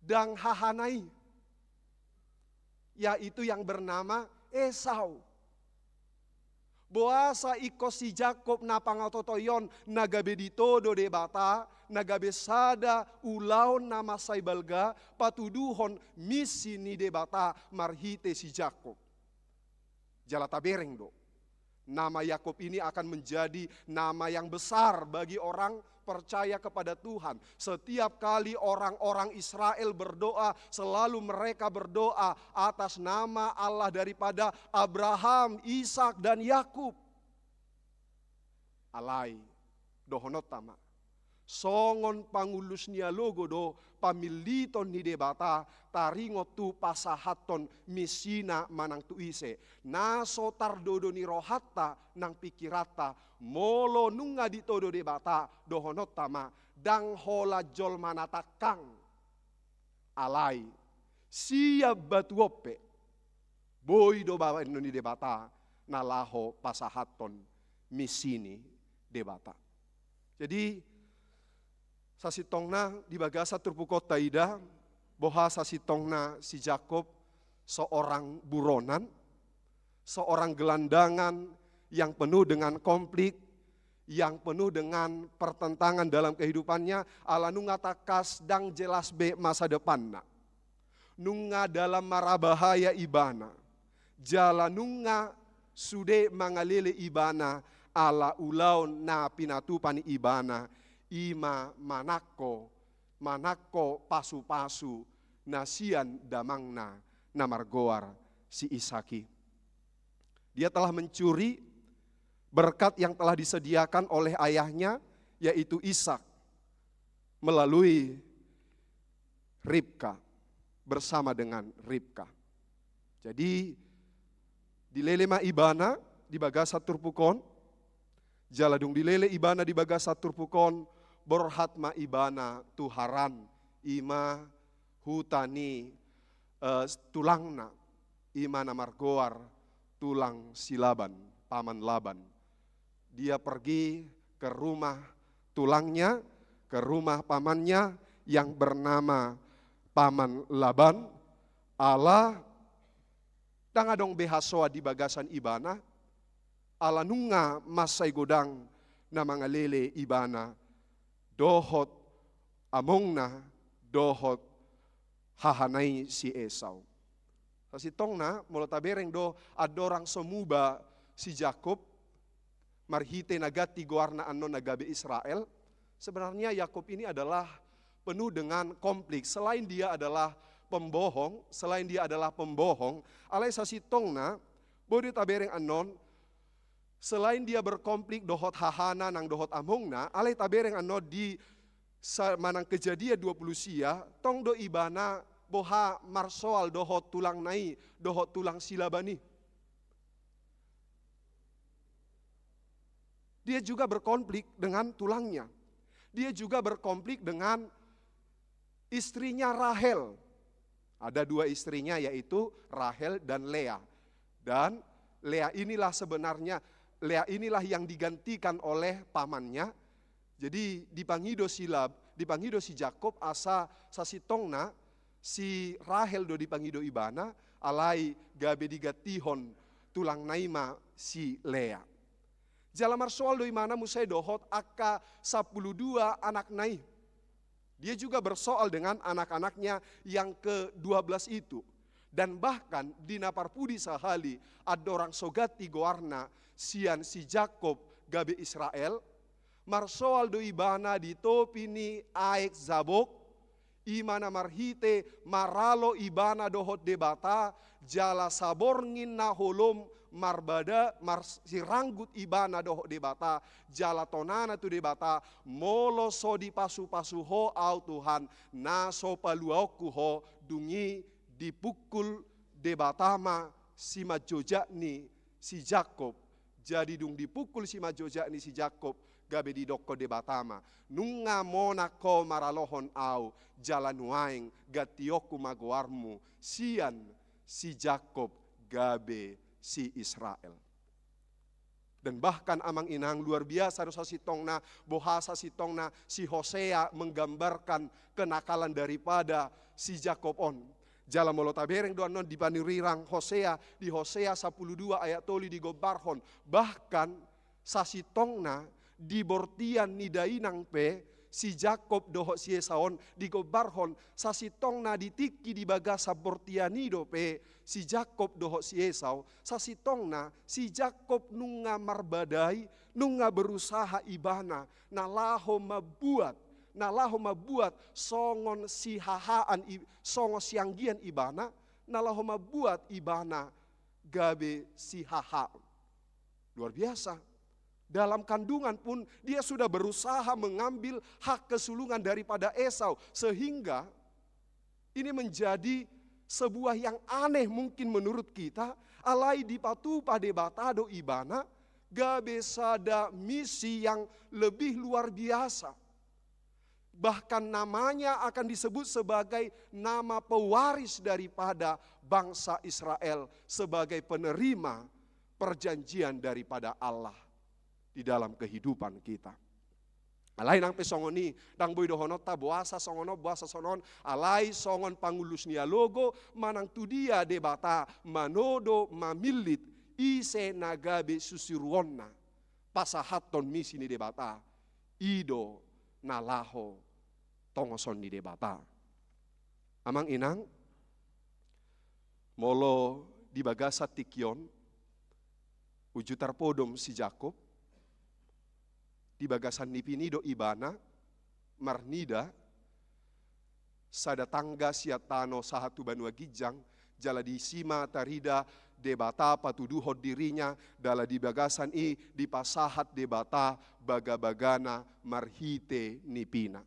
ndang hahana i, yaitu yang bernama Esau. Boasa ingkon si Jakkob na pangototoi on na gabe ditodo Debata, na gabe sada ulaon na mansai balga patuduhon misi ni Debata marhite si Jakkob. Jala tabereng do, nama Yakub ini akan menjadi nama yang besar bagi orang percaya kepada Tuhan. Setiap kali orang-orang Israel berdoa, selalu mereka berdoa atas nama Allah daripada Abraham, Ishak, dan Yakub. Alai, dohononta ma, songon pangullus ni alogo do pamilliton ni Debata taringot tu pasahathon misina manang tu ise. Na so tardodo ni rohanta nang pingkiranta, molo nunga ditodo Debata, dohononta ma, ndang holan jolma na tangkang. Alai, sian batu on pe, boi do baenon ni Debata na laho pasahathon misi ni Debata. Jadi, sasintongna di bagasan turpuk on taida, boha sasintongna si Jakkob seorang buronan, seorang gelandangan yang penuh dengan konflik, yang penuh dengan pertentangan dalam kehidupannya, ala nunga tangkas ndang jelas be masa depanna. Nunga dalam mara bahaya ibana. Jala nunga sude mangalele ibana ala ulaon na pinatupa ni ibana, i ma manangko, manangko pasupasu na sian damangna na margoar si Ishak i. Dia telah mencuri berkat yang telah disediakan oleh ayahnya, yaitu Ishak, melalui Ribka, bersama dengan Ribka. Jadi, dilele ma ibana di bagasan turpuk on, jala dung dilele ibana di bagasan turpuk on, borhat ma ibana tu Haran, i ma huta ni, eh, tulangna, i ma na margoar tulang si Laban, paman Laban. Dia pergi ke rumah tulangnya, ke rumah pamannya yang bernama Paman Laban, ala ndang adong be hasoan di bagasan ibana, ala nunga mansai godang na mangalele ibana dohot amongna, dohot hahana i si Esau. Sasintongna, molo tabereng do andorang so muba si Jakkob, marhite na ganti goarna annon na gabe Israel. Sebenarnya Yakub ini adalah penuh dengan konflik. Selain dia adalah pembohong, selain dia adalah pembohong, alai sasintongna, boi do tabereng annon, selain dia berkonflik dohot hahana nang dohot amongna, alai tabereng annon di sa-, manang Kejadian dua puluh sia, tong do ibana boha marsoal dohot tulangna i, dohot tulang si Laban i. Dia juga berkonflik dengan tulangnya. Dia juga berkonflik dengan istrinya Rahel. Ada dua istrinya, yaitu Rahel dan Lea. Dan Lea inilah sebenarnya, Lea inilah yang digantikan oleh pamannya. Jadi dipangido si Lab-, dipangido si Jakob asa sasintongna si Rahel do dipangido ibana, alai gabe digantihon tulangna i ma si Lea. Jala marsoal do ibana muse dohot angka sampulu dua anakna i. Dia juga bersoal dengan anak-anaknya yang kedua belas itu. Dan bahkan di na parpudi sahali andorang so ganti goarna sian si Jakob gabe Israel, marsoal do ibana di topi ni aek Jabok, i ma na marhite maralo ibana dohot Debata, jala saborngin na holom marbada, marsiranggut ibana dohot Debata, jala tonana tu Debata, molo so dipasupasu Ho au Tuhan, na so paluaonku ho. Dung i dipungkul Debata ma simanjojak ni si Jakob. Jadi dung dipungkul simanjojak ni si Jakob, gabe didokkon Debata ma, nunga monang ho maralohon au, jala nuaeng gantionku ma goarmu sian si Jakob gabe si Israel. Dan bahkan amang inang, luar biasa do sasintongna, boha sasintongna si Hosea menggambarkan kenakalan daripada si Jakob on. Jala molo tabereng do annon di panurirang Hosea, di Hosea sampulu dua ayat tolu digombarhon, bahkan sasintongna di bortian ni dainang pe, si Jakob dohot si Esau on digombarhon, sasintongna di tingki di bagasan bortian i dope si Jakob dohot si Esau, sasintongna si Jakob nunga marbadai, nunga berusaha ibana na laho mambuat, na laho mambuat songon sihahaan i-, songon sianggian ibana, na laho mambuat ibana gabe sihahaan. Luar biasa. Dalam kandungan pun dia sudah berusaha mengambil hak kesulungan daripada Esau, sehingga ini menjadi sebuah yang aneh mungkin menurut kita, alai dipatupa Debata do ibana gabe sada misi yang lebih luar biasa. Bahkan namanya akan disebut sebagai nama pewaris daripada bangsa Israel, sebagai penerima perjanjian daripada Allah di dalam kehidupan kita. Alai nang pe songon i, ndang boi dohononta boasa songon on, boasa songon on, alai songon pangulus ni alogo, manang tu dia Debata manodo mamillit ise na gabe susiruonna pasahathon misi ni Debata, i do na laho tongoson ni Debata. Amang inang, molo di bagasan tingki on, uju tarpodom si Jakob, di bagasan nipina i do ibana marnida, sada tangga sian tano sahat tu banua ginjang, jala disi ma tarida Debata patuduhon dirinya, jala di bagasan i dipasahat Debata bagabagana marhite nipina.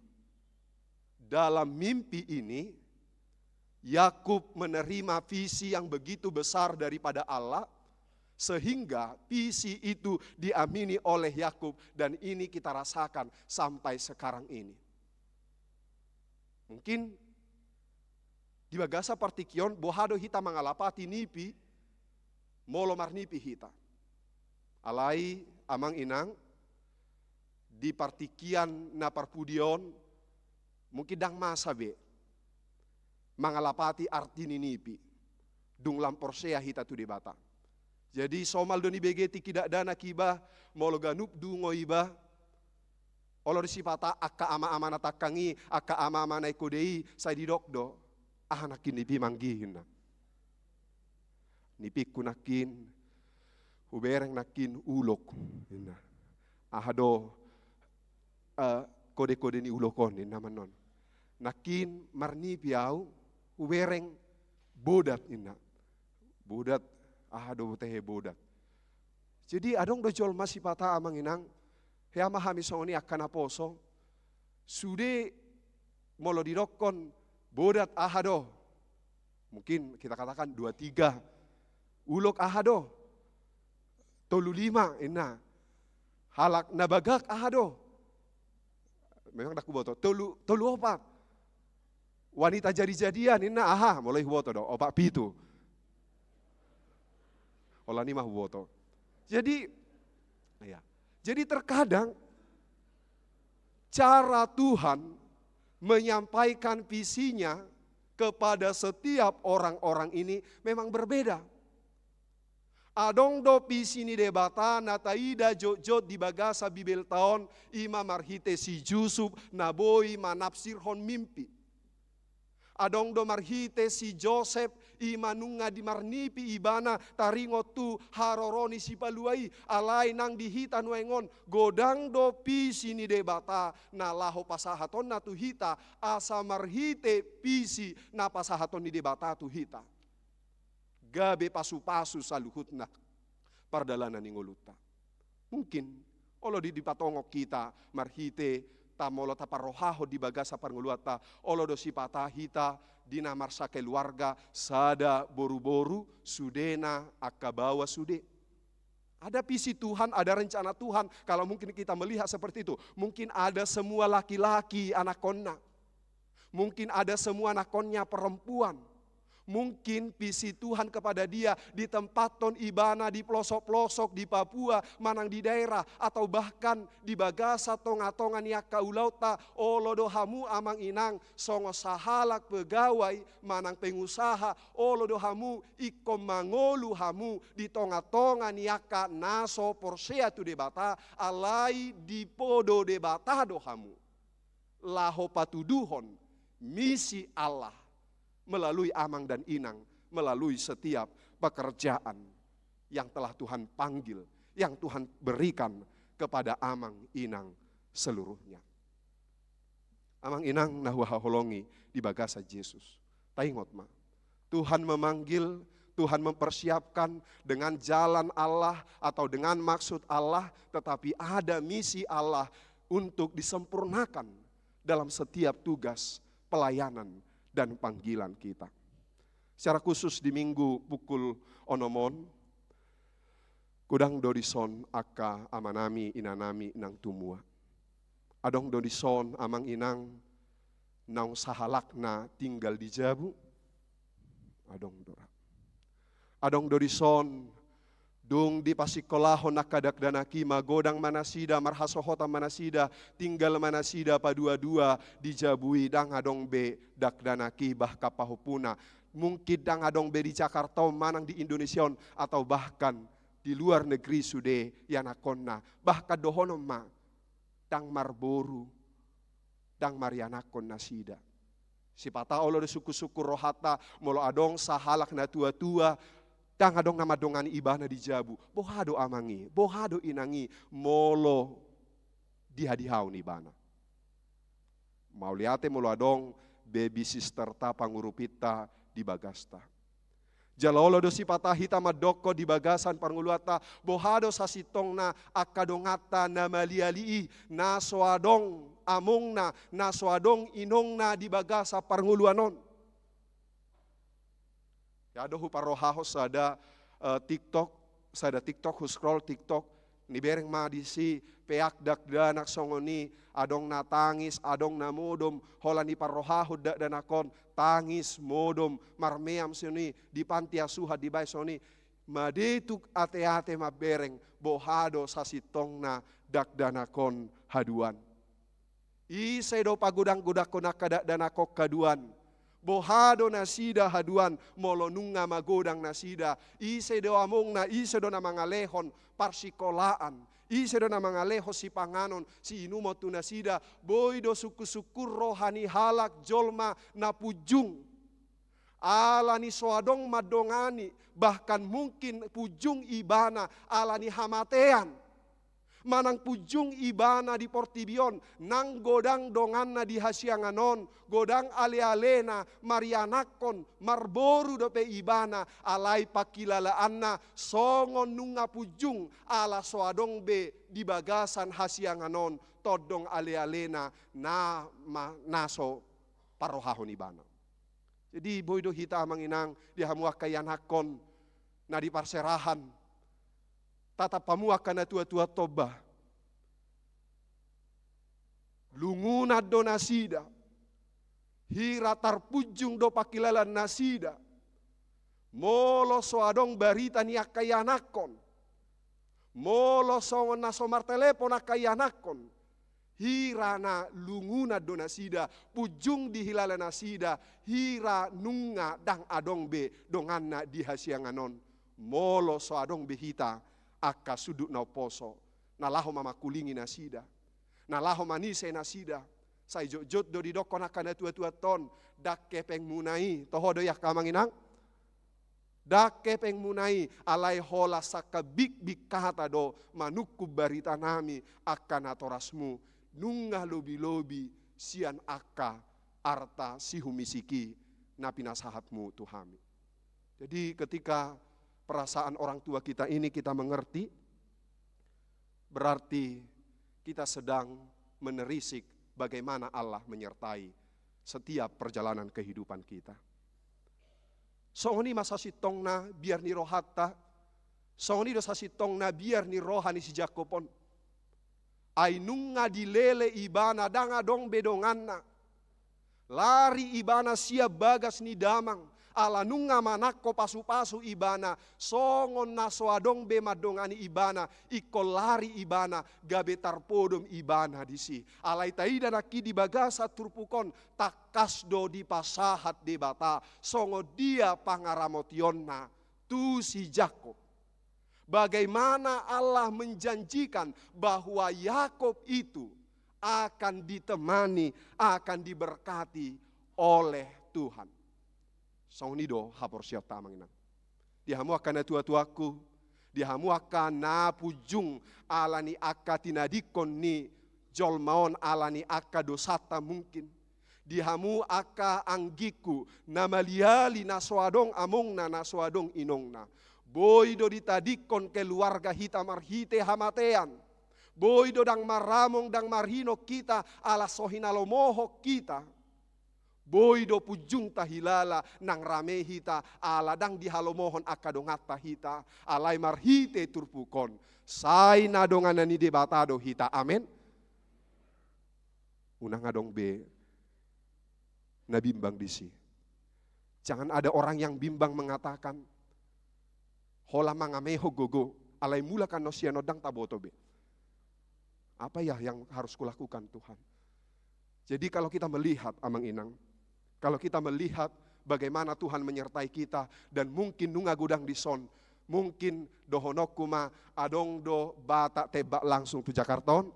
Dalam mimpi ini, Yakub menerima visi yang begitu besar daripada Allah, sehingga visi itu diamini oleh Yakub, dan ini kita rasakan sampai sekarang ini. Mungkin di bagasan partingkian, boha do hita mangalapati nipi, molo marnipi hita. Alai, amang inang, di partingkian na parpudi on, mungkin ndang masa be mangalapati arti ni nipi, dung lam porsea hita tu Debata. Jadi, somal do nibege tingki dakdanak iba, molo ganup dungo iba, olo do sipata angka ama-ama na tangkang i, angka ama-ama na ingkon dei, sai didok do, aha nangkin nipi manggi, ninna. Nipingku nangkin, hubereng nangkin ulok, ninna. Aha do, eh, kode-kode ni ulok on, ninna ma annon. Nangkin marnipi au, hubereng bodat, ninna. Bodat, aha do tehe bodat. Jadi adong do jolma sipata amang inang, hea ma hami songon i angka naposo, sude molo didokkon bodat aha do, mungkin kita katakan dua tiga, ulok aha do, tolu lima, ninna. Halak na bagak aha do, memang ndang huboto, tolu, tolu opat. Wanita jadi-jadian, ninna, aha, molo i huboto do, opat pitu. Holan i ma huboto. Jadi, ya. Jadi terkadang cara Tuhan menyampaikan visinya kepada setiap orang-orang ini memang berbeda. Adong do visi ni Debata na taida jotjot di bagasan Bibelta on, i ma marhite si Jusup na boi manafsirhon mimpi. Adong do marhite si Josep, i ma nunga di marnipi ibana taringot tu haroro ni sipalua i, alai nang di hita nuaeng on, godang do visi ni Debata na laho pasahatonna tu hita, asa marhite visi na pasahaton ni Debata tu hita, gabe pasupasu saluhutna pardalanan ni ngolunta. Mungkin, olo di, dipatongon hita marhite ta molo taparrohahon di bagasan parngoluanta, olo do sipata hita di na marsakeluarga, sada boruboru, sudena angka baoa sude. Ada visi Tuhan, ada rencana Tuhan, kalau mungkin kita melihat seperti itu. Mungkin ada semua laki-laki anakkonna. Mungkin ada semua anakkonnya perempuan. Mungkin visi Tuhan kepada dia ditempathon ibana di pelosok-pelosok, di Papua, manang di daerah, atau bahkan di bagasan tonga-tonga ni angka ulaonta. Olo do hamu amang inang songon sahalak pegawai manang pengusaha, olo do hamu ingkon mangolu hamu di tonga-tonga ni angka na so porsea tu Debata, alai dipodo Debata do hamu laho patuduhon misi Allah melalui amang dan inang, melalui setiap pekerjaan yang telah Tuhan panggil, yang Tuhan berikan kepada amang inang seluruhnya. Amang inang na huhaholongi di bagasan Jesus. Taingot ma, Tuhan memanggil, Tuhan mempersiapkan dengan jalan Allah atau dengan maksud Allah, tetapi ada misi Allah untuk disempurnakan dalam setiap tugas pelayanan dan panggilan kita. Secara khusus di minggu pukul onom on, godang do dison angka amanami, inanami nang tumua. Adong do dison amang inang naung sahalakna tinggal di jabu. Adong do ra. Adong do dison dung dipasikolahon angka dakdanak i, magodang ma nasida, marhasohotan ma nasida, tinggal ma nasida paduadua di jabu i, ndang adong be dakdanak i, bahkan pahompuna. Mungkin ndang adong be di Jakarta on manang di Indonesia on, atau bahkan di luar negeri sude ianakkonna. Bahkan dohonon ma, ndang marboru, ndang marianakkon nasida. Sipata olo do sungkun-sungkun rohanta molo adong sahalak na tua-tua, ndang adong na mandongani ibana di jabu. Boha do amang i, boha do inang i, molo dihadihaon ibana. Mauliate molo adong baby sister-ta, pangurupinta di bagasta. Jala olo do sipata hita mandokkon di bagasan parngoluanta, boha do sasintongna angka donganta na maliali i, na so adong amongna, na so adong inongna di bagasan parngoluan on. Ya do huparrohahon sada, eh, TikTok, sada TikTok, hu-scroll TikTok, nibereng ma disi, peak dakdanak songon i, adong na tangis, adong na modom, holan diparrohahon dakdanak on, tangis, modom, marmeam songon i, di panti asuhan dibaen songon i, madetuk ate-ate mambereng, boha do sasintongna dakdanak on haduan. Ise do pagodang-godangkon angka dakdanak on haduan? Boha do nasida haduan molo nunga magodang nasida? Ise do amongna, ise do na mangalehon parsikolaan? Ise do na mangalehon sipanganon, siinumon tu nasida? Boi do sungkun-sungkun roha ni halak jolma na punjung. Ala ni so adong mandongani, bahkan mungkin punjung ibana ala ni hamatean. Manang punjung ibana di portibi on, nang godang donganna di hasiangan on, godang ale-alena, marianakkon, marboru dope ibana, alai pangkilalaanna songon nunga punjung, ala so adong be di bagasan hasiangan on tondong ale-alena na ma-, na so parrohahon ibana. Jadi, boi do hita amang inang, di hamu angka ianakkon na di parserahan, tatap hamu angka na tua-tua tomba. Lungunan do nasida. Hira tarpunjung do pangkilalaan nasida. Molo so adong barita ni angka ianakhon, molo songon na so martelepon angka ianakhon, hira na lungunan do nasida, punjung dihilala nasida, hira nunga ndang adong be donganna di hasiangan on. Molo so adong be hita angka sundut na umposo, na laho mamangkulingi nasida, na laho manise nasida. Sai jotjot do didokkon angka natuatuanta on, ndang hepengmuna i, toho do i angka amang inang? Ndang hepengmuna i, alai holan sangkabikbik hata do manungkun baritanami angka natorasmu, nunga lobilobi sian angka arta sihumisik i na pinasahatmu tu hami. Jadi ketika perasaan orang tua kita ini kita mengerti, berarti kita sedang menerisik bagaimana Allah menyertai setiap perjalanan kehidupan kita. Songon i ma sasintongna biar ni rohanta, songon i do sasintongna biar ni roha ni si Jakob on. Ai nunga dilele ibana, ndang adong be donganna. Lari ibana sian bagas ni damang, ala nunga manangko pasupasu ibana, songon na so adong be mandongani ibana, ingkon lari ibana, gabe tarpodom ibana disi. Alai taida nangkin di bagasan turpuk on, tangkas do dipasahat Debata songon dia pangaramotionna tu si Jakob. Bagaimana Allah menjanjikan bahwa Yakob itu akan ditemani, akan diberkati oleh Tuhan. Songon i do haporseaonta, amang inang. Di hamu angka natuatuangku, di hamu angka na punjung ala ni angka tinadingkon ni jolma on, ala ni angka dosanta mungkin. Di hamu angka anggingku, na maliali na so adong amongna, na so adong inongna. Boi do ditadingkon keluarga hita marhite hamatean. Boi do ndang maramong, ndang marhinom hita, ala so hinalomohon hita. Boi do punjung tahilala nang rame hita, ala ndang dihalomohon angka donganta hita, alai marhite turpuk on, sai na donganan ni Debata do hita. Amen. Unang adong be na bimbang disi. Jangan ada orang yang bimbang mengatakan, holan mangamehon gogo, alai mulak annon sian on ndang taboto be. Apa ya yang harus kulakukan, Tuhan? Jadi kalau kita melihat, amang inang, kalau kita melihat bagaimana Tuhan menyertai kita, dan mungkin nunga godang dison, mungkin dohononku ma, adong do Batak Tembak Langsung tu Jakarta on?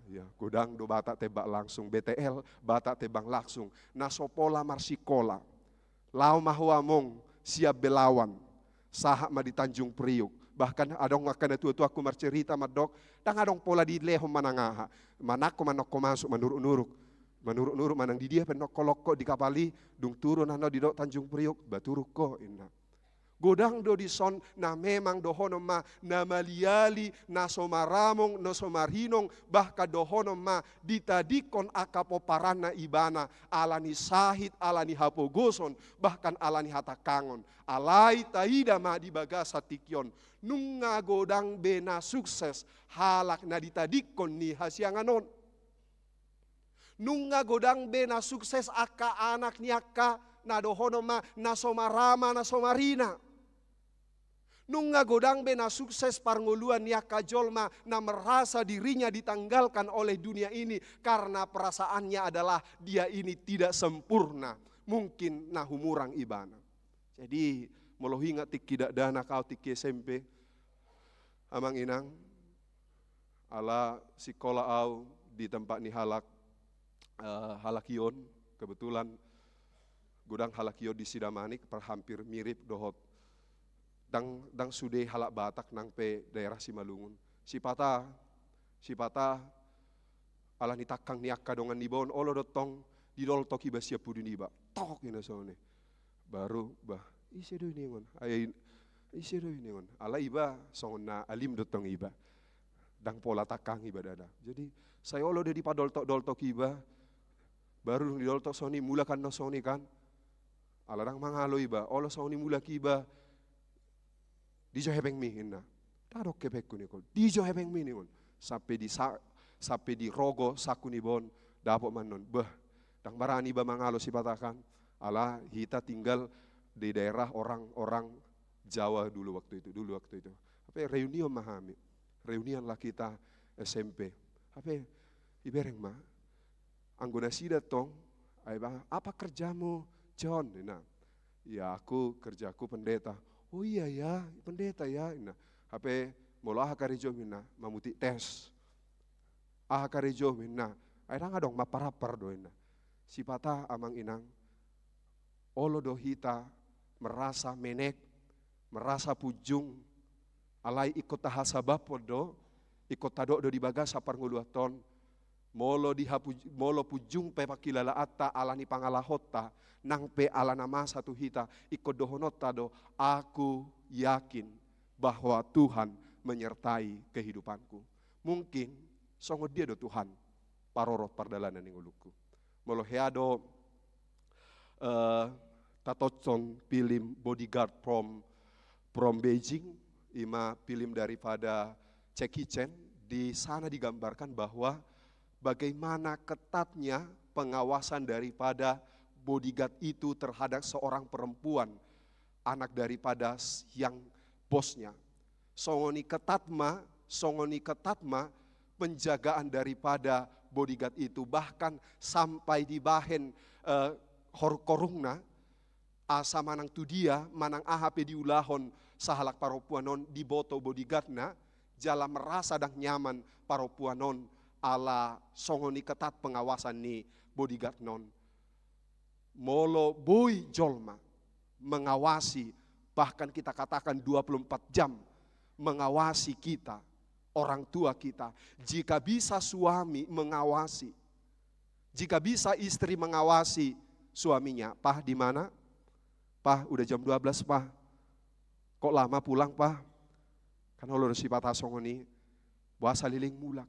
Ya, godang do Batak Tembak Langsung, B T L, Batak Tembak Langsung. Na so pola marsikola. Laho ma ho among sian Belawan, sahat ma di Tanjung Priuk. Bahkan adong angka natuatuangku marcerita mandok, ndang adong pola dilehon manang aha. Manangko ma annon ho masuk, manuruknuruk. Manuruknuruk manang di dia pe annon ho lokko di kapal i, dung turun annon didok Tanjung Priuk, ba turun ho, inna. Godang do dison na memang dohonon ma na maliali, na so maramong, na so marhinom, bahkan dohonon ma ditadingkon angka pomparanna ibana, ala ni sahit, ala ni hapogoson, bahkan ala ni hatangkangon. Alai taida ma di bagasan tingki on, nunga godang be na sukses halak na ditadingkon ni hasiangan on. Nunga godang be na sukses angka anak ni angka na dohonon ma na so marama, na so marina. Nunga godang be na sukses parngoluan ni angka jolma na merasa dirinya ditanggalkan oleh dunia ini karena perasaannya adalah dia ini tidak sempurna. Mungkin na humurang ibana. Jadi, molo huingat tingki dakdanak au tingki S M P, amang inang, ala sikola au di tempat ni halak, eh, halak Ion, kebetulan godang halak Ion di Sidamanik, per-, hampir mirip dohot, ndang, ndang sude halak Batak nang pe daerah Simalungun. Sipata, sipata, ala ni tangkang ni angka dongan niba on, olo do tong didoltok iba sian pudi niba. Tok, inna songon i. Baru, bah, ise do i ningon. Ai, ise do i ningon. Ala iba songon na alim do tong iba. Ndang pola tangkang iba ndada. Jadi, sai olo do dipadoltok-doltok iba. Baru dung didoltok songon i, mulak annon songon i kan. Ala ndang mangalo iba. Olo songon i mulak iba. Di jo hepengmi, inna. Ndang adong hepengku, ningon. Di jo hepengmi, ningon. Sampe di sa-, sampe dirogoh saku niba on, dapot ma annon. Bah, Ndang marani iba mangalo sipata kan, ala hita tinggal di daerah orang-orang Jawa dulu waktu itu, dulu waktu itu. Hape reunion ma hami, reunion lah kita S M P. Hape ibereng ma, anggo nasida tong, ai ba, "Apa kerjamu, John?" ninna. "Ya, aku kerjaku pendeta." "Oh iya ya, pendeta ya," ninna. "Hape molo aha karejom?" ninna. "Mamutik tes." "Aha karejom?" ninna. "Ai ndang adong, mampar-ampar do," ninna. Sipata amang inang, olo do hita merasa menek, merasa punjung, alai ingkon tahasabaphon do, ingkon tadok do di bagasan parngoluanta on, molo dihapu-, molo punjung pe pangkilalaanta ala ni pangalahonta, nang pe ala na masa tu hita, ingkon dohononta do, "Aku yakin bahwa Tuhan menyertai kehidupanku." Mungkin songon dia do Tuhan parorot pardalanan ni ngolungku. Molo hea do, eh, tatosson film Bodyguard from, from Beijing, ima film daripada Jackie Chan, di sana digambarkan bahwa bagaimana ketatnya pengawasan daripada bodyguard itu terhadap seorang perempuan, anak daripada s-, yang bosnya. Songon i ketat ma, songon i ketat ma penjagaan daripada bodyguard itu, bahkan sampai dibahen, eh, horung-horungna, asa manang tu dia, manang aha pe diulahon sahalak parompuan on diboto bodyguardna, jala merasa ndang nyaman parompuan on ala songon i ketat pengawasan ni bodyguardna on. Molo boi jolma mengawasi, bahkan kita katakan dua puluh empat jam mengawasi kita, orang tua kita, jika bisa suami mengawasi, jika bisa istri mengawasi suaminya, "Pah, di mana? Pah, udah jam dua belas, Pah. Kok lama pulang, Pah?" Kan olo do sipata songon i, boasa leleng mulak.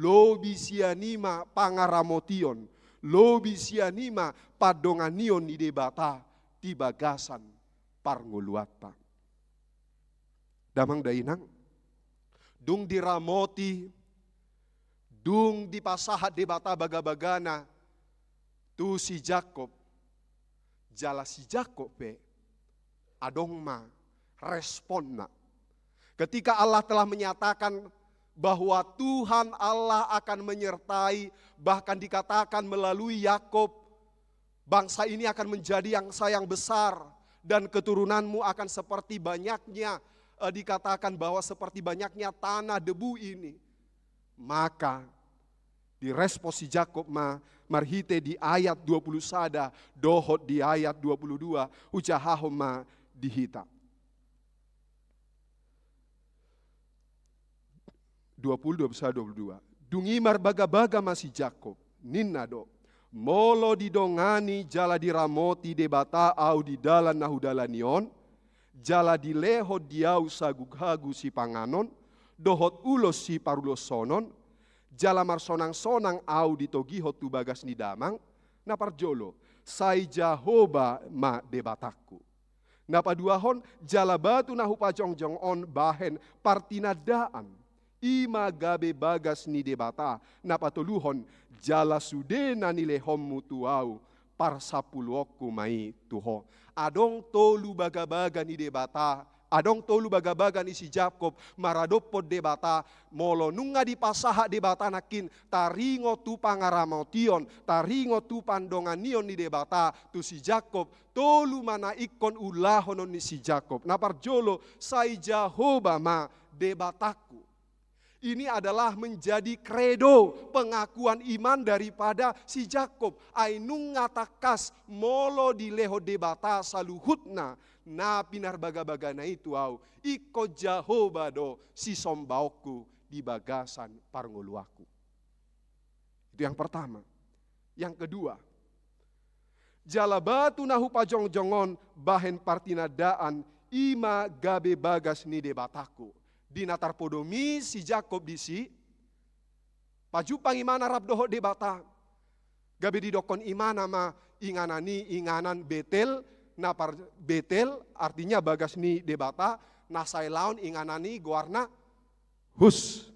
Lobi sian i ma pangaramotion, lobi sian i ma pandonganion ni Debata di bagasan parngoluanta. Damang dainang, dung diramoti, dung dipasahat Debata bagabagana tu si Jakob, jala si Jakob pe adong ma responna. Ketika Allah telah menyatakan bahwa Tuhan Allah akan menyertai, bahkan dikatakan melalui Yakob, "Bangsa ini akan menjadi bangsa yang besar, dan keturunanmu akan seperti banyaknya," eh, dikatakan bahwa seperti banyaknya tanah debu ini. Maka direspon si Jakob ma marhite di ayat dua puluh sada dohot di ayat dua puluh dua, hujahahon ma di hita. Dua puluh, dua puluh sada, dua puluh dua. Dung i marbagabaga ma si Jakob, ninna do, "Molo didongani jala diramoti Debata ahu di dalan na hudalani on, jala dilehon di ahu saguhagu sipanganon, dohot ulos siparulosonon, jala marsonangsonang ahu ditogihon tu bagas ni damang, na parjolo, sai Jahowa ma Debatangku. Na paduahon, jala batu na hupajongjong on bahen partinandaan, i ma gabe bagas ni Debata. Na patoluhon, jala sude na nilehonmu tu ahu, parsampuluonku ma i tu ho." Adong tolu bagabaga ni Debata, adong tolu bagabaga ni si Jakob maradophon Debata. Molo nunga dipasahat Debata nangkin, taringot tu pangaramotion, taringot tu pandonganion ni Debata tu si Jakob, tolu ma na ingkon ulahonon ni si Jakob. Na parjolo, "Sai Jahowa ma Debatangku." Ini adalah menjadi kredo, pengakuan iman daripada si Jakob. Ai nunga tangkas molo dilehon Debata saluhutna na pinarbagabagana i tu ahu, ingkon Jahowa do sisombaonku di bagasan parngoluanku. Itu yang pertama. Yang kedua, jala batu na hupajongjong on bahen partinandaan, i ma gabe bagas ni Debatangku. Di na tarpodom i si Jakob disi, pajumpang imana rap dohot Debata. Gabe didokkon imana ma inganan i inganan Betel, na par-, Betel artinya bagas ni Debata, na sai laon inganan i goarna Hus.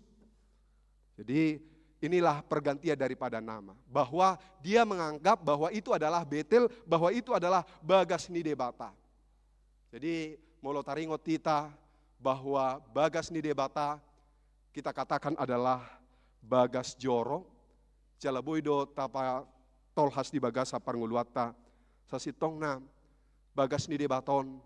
Jadi, Inilah pergantian daripada nama. Bahwa dia menganggap bahwa itu adalah Betel, bahwa itu adalah bagas ni Debata. Jadi, molo taringot hita bahwa bagas ni Debata, kita katakan adalah bagas joro, jala boi do tapatolhas di bagasan parngoluanta, sasintongna bagas ni Debata on,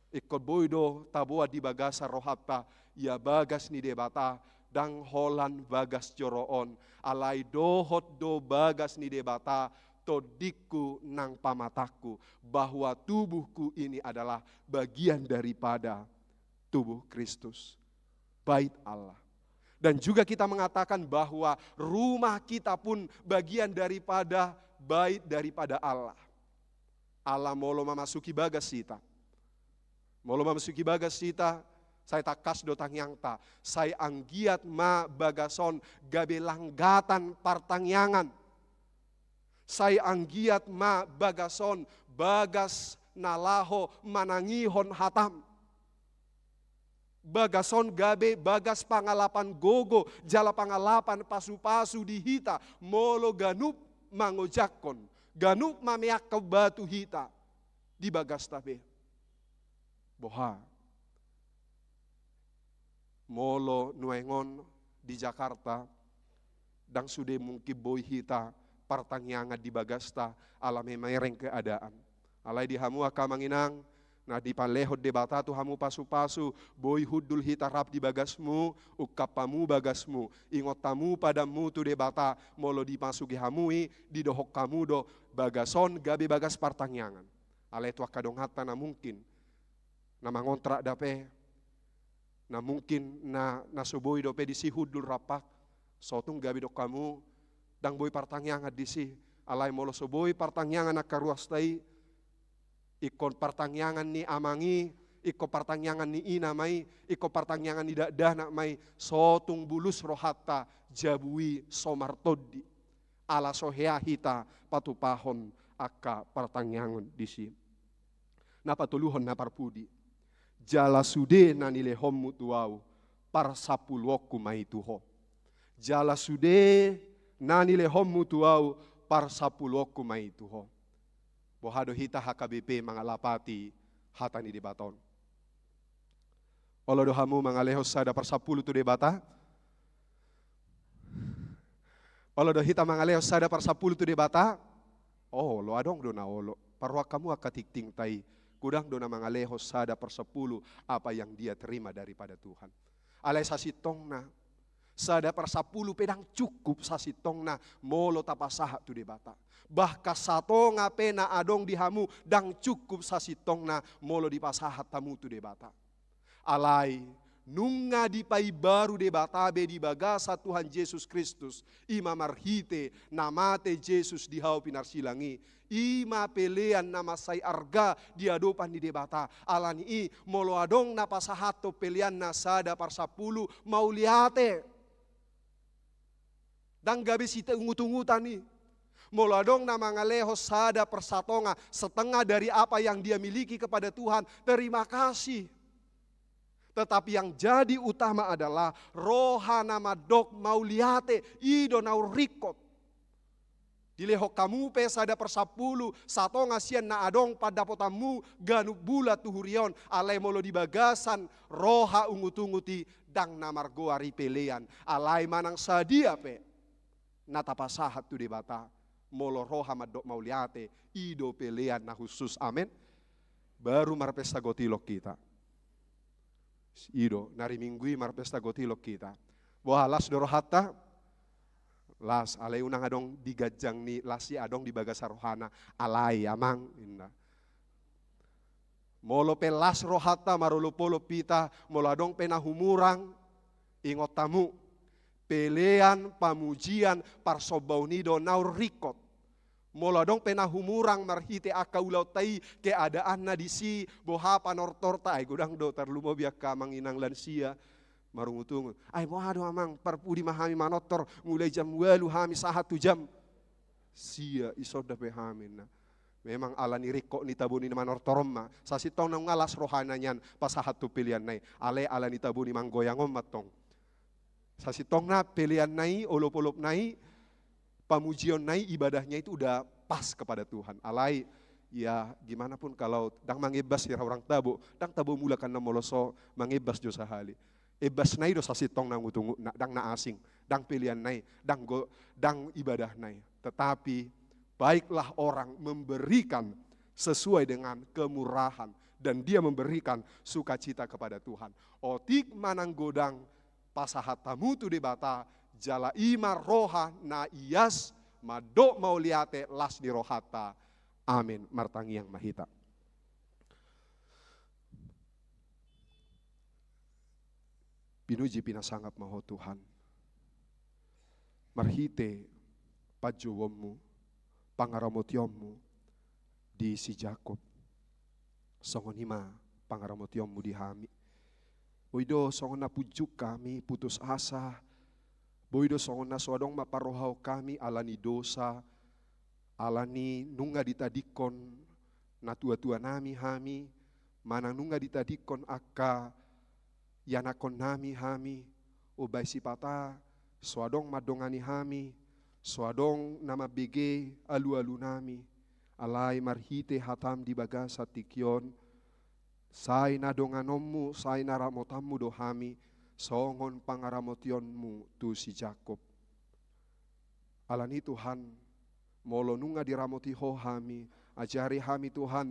ingkon boi do taboan di bagasan rohanta, ia bagas ni Debata, ndang holan bagas joro on, alai dohot do bagas ni Debata, tondingku nang pamatangku, bahwa tubuhku ini adalah bagian daripada tubuh Kristus, bait Allah. Dan juga kita mengatakan bahwa rumah kita pun bagian daripada bait daripada Allah. Allah molo mamasuki bagas hita. Molo mamasuki bagas hita, sai tangkas do tangiangta, sai anggiat ma bagas on gabe langgatan partangiangan. Sai anggiat ma bagas on bagas na laho manangihon hatam. Bagas on gabe bagas pangalapan gogo, jala pangalapan pasupasu di hita, molo ganup mangojakkon, ganup mameakkon batu hita di bagasta be. Boha? Molo nuaeng on di Jakarta, ndang sude mungkin boi hita partangiangan di bagasta, ala memereng keadaan. Alai di hamu angka amang inang, na dipalehon Debata tu hamu pasupasu, boi hundul hita rap di bagasmu, ungkap hamu bagasmu, ingot hamu padanmu tu Debata, molo dimasuki hamu i, didohon hamu do, bagas on gabe bagas partangiangan. Alai tu angka donganta na mungkin, na mangontrak dope, na mungkin na, na so boi dope disi hundul rap, sotung gabe didok hamu, ndang boi partangiangan disi, alai molo so boi partangiangan angka ruasta i, ingkon partangiangan ni amang i, ingkon partangiangan ni ina ma i, ingkon partangiangan ni dakdanak ma i, sotung bulus rohanta jabu i so martondi. Ala so hea hita patupahon angka partangiangan disi. Na patoluhon na parpudi. Jala sude na nilehonmu tu ahu, parsampuluonku ma i tu ho. Jala sude na nilehonmu tu ahu, parsampuluonku ma i tu ho. Boha do hita H K B P mangalapati hata ni Debata on? Olo do hamu mangalehon sada parsampulu tu Debata? Olo do hita mangalehon sada parsampulu tu Debata? Olo, adong do na olo. Parrohahon hamu angka tingtingta i, godang do na mangalehon sada parsampulu apa yang dia terima daripada Tuhan. Alai sasintongna, sada parsampulu pe ndang cukup sasintongna molo tapasahat tu Debata. Bahkan satonga pe na adong di hamu ndang cukup sasintongna molo dipasahat hamu tu Debata. Alai, nunga dipaimbaru Debata be di bagasan Tuhan Jesus Kristus, i ma marhite na mate Jesus di hau pinarsilang i, i ma pelean na mansai arga di adopan ni Debata. Alani i, molo adong na pasahathon peleanna sada parsampulu, mauliate. Ndang gabe siungut-ungutan i. Molo adong na mangalehon sada parsatonga, setengah dari apa yang dia miliki kepada Tuhan, terima kasih. Tetapi yang jadi utama adalah roha na mandok mauliate, i do na ringkot. Dilehon hamu pe sada parsampulu, satonga sian na adong pandapotanmu ganup bulan tu huria on, alai molo di bagasan roha ungut-ungut i, ndang na margoar i pelean, alai manang sadia pe na tapasahat tu Debata, molo roha mandok mauliate, i do pelean na khusus. Amen. Baru marpesta gotilon hita. I do, na ari Minggu i marpesta gotilon hita. Boha, las do rohanta? Las, alai unang adong di ganjang ni las i, adong di bagasan rohana. Alai, amang, ninna. Molo pe las rohanta, marolopolop hita, molo adong pe na humurang, ingot hamu, pelean, pamujian, parsombaon i do na ringkot. Molo adong pe na humurang marhite angka ulaonta i, keadaanna disi, boha panortorta, ai godang do tarlumobi angka amang inang lansia, marungut-ungut. Ai boha do amang, parpudi ma hami manortor, mulai jam ualu hami sahat tu jam sia, ison dope hami, ninna. Memang ala ni ringkot ni tabo ni manortor on ma, sasintongna nunga las rohana nian pasahathon peleanna i, alai ala ni tabo ni manggoyang on ma tong. Sasintongna peleanna i, olopolopna i, pamujionna i, ibadahnya itu udah pas kepada Tuhan. Alai, ya gimana pun kalau ndang mangebbas hira hurang tabo, ndang tabo mulak annon molo so mangebbas jo sahali. Ebbasna i do sasintongna ungut-ungutna, ndang na asing, ndang peleanna i, ndang go-, ndang ibadahna i. Tetapi baiklah orang memberikan sesuai dengan kemurahan, dan dia memberikan sukacita kepada Tuhan. Otik manang godang, pasahat hamu tu Debata, jala i ma roha na ias mandok mauliate las ni rohanta. Amin. Martangiang ma hita. Pinuji pinasangap ma Ho Tuhan, marhite panjouonmu, pangaramotionmu di si Jakob. Songon i ma pangaramotionmu di hami. Boi do songon na punjung hami, putus asa. Boi do songon na so adong ma parrohaon hami ala ni dosa, ala ni nunga ditadingkon natuatuanami hami, manang nunga ditadingkon angka ianakkonnami hami, umbahen sipata so adong mandongani hami, so adong na mambege alualunami. Alai marhite hatam di bagasan tingki on, sai na donganonmu, sai na ramotanmu do hami, songon pangaramotionmu tu si Jakob. Ala ni Tuhan, molo nunga diramoti Ho hami, ajari hami Tuhan,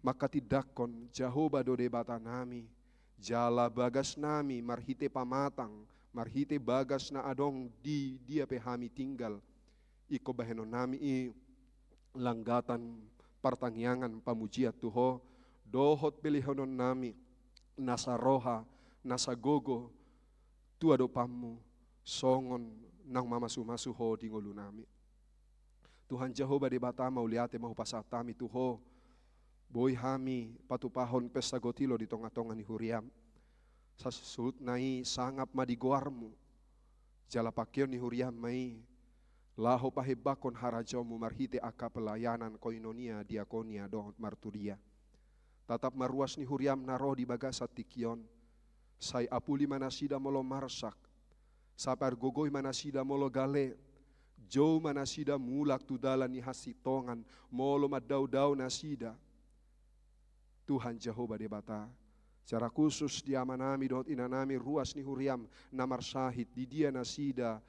mangkatindangkon Jahowa do Debatanami, jala bagasnami marhite pamatang, marhite bagas na adong di dia pe hami tinggal. Ingkon bahenonnami i langgatan partangiangan pamujian tu Ho, dohot peleanonnami, nasa roha, nasa gogo, tu adopanmu, songon naung mamasumasu Ho di ngolunami. Tuhan Jahowa Debata, mauliate ma hupasahat hami tu Ho, boi hami patupahon pesta gotilo di tongatonga ni huriam. Sasuhutna i sangap ma di goarmu, jala pangkeon ni huriam ma i, laho pahembangkon harajaonmu marhite angka pelayanan koinonia, diakonia, dohot marturia. Tatap ma ruas ni huriam na ro di bagasan tingki on, sai apuli ma nasida molo marsak, sai pargogoi ma nasida molo gale, jou ma nasida mulak tu dalan ni hasintongan, molo mandaodao nasida. Tuhan Jahowa Debata, secara khusus di amanami dohot inanami ruas ni huriam na marsahit, di dia nasida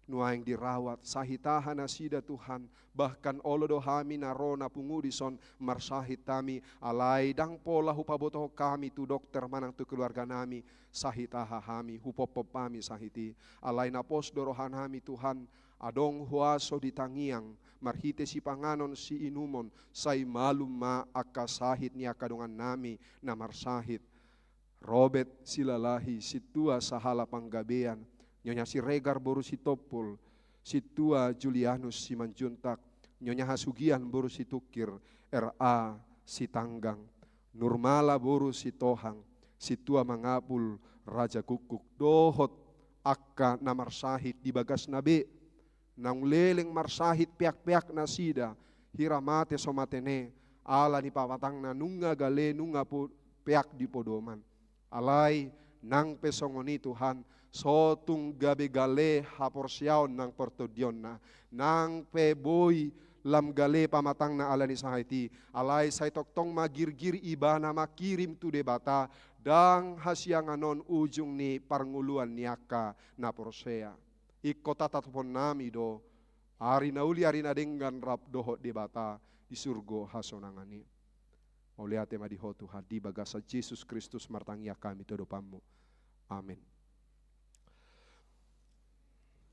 nuaeng dirawat, sahit aha nasida Tuhan, bahkan olo do hami na ro na pungu dison marsahit hami, alai ndang pola hupabotohon hami tu dokter manang tu keluarganami, sahit aha hami, hupompom hami sahit i, alai na pos do rohanami Tuhan, adong huaso di tangiang, marhite sipanganon siinumon, sai malum ma angka sahit ni angka dongannami na marsahit. Robert Silalahi, Sintua Sahala Panggabean, Nyonya Siregar boru Sitompul, Sintua Julianus Simanjuntak, Nyonya Hasugian boru Situngkir, R A Sitanggang, Nurmala boru Sitohang, Sintua Mangapul Raja Gukguk, dohot angka na marsahit di bagasna be, naung leleng marsahit peakpeak nasida, hira mate so matene, ala ni pamatangna nunga gale nunga po-, peak di podoman. Alai nang pe songon i Tuhan, so tung gabe gale haporseaon nang partondionna, nang pe boi lam gale pamatangna ala ni sahit i, alai sai tongtong ma girgir ibana mangkirim tu Debata, ndang hasiangan on ujung ni parngoluan ni angka na porsea. Ingkon tataponnami do, ari na uli ari na denggan rap dohot Debata di surgo hasonangan i. Mauliate ma di Ho Tuhan, di bagasan Jesus Kristus martangiang hami tu adopanmu. Amin.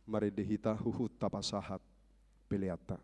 Marende hita huhut tapasahat peleanta.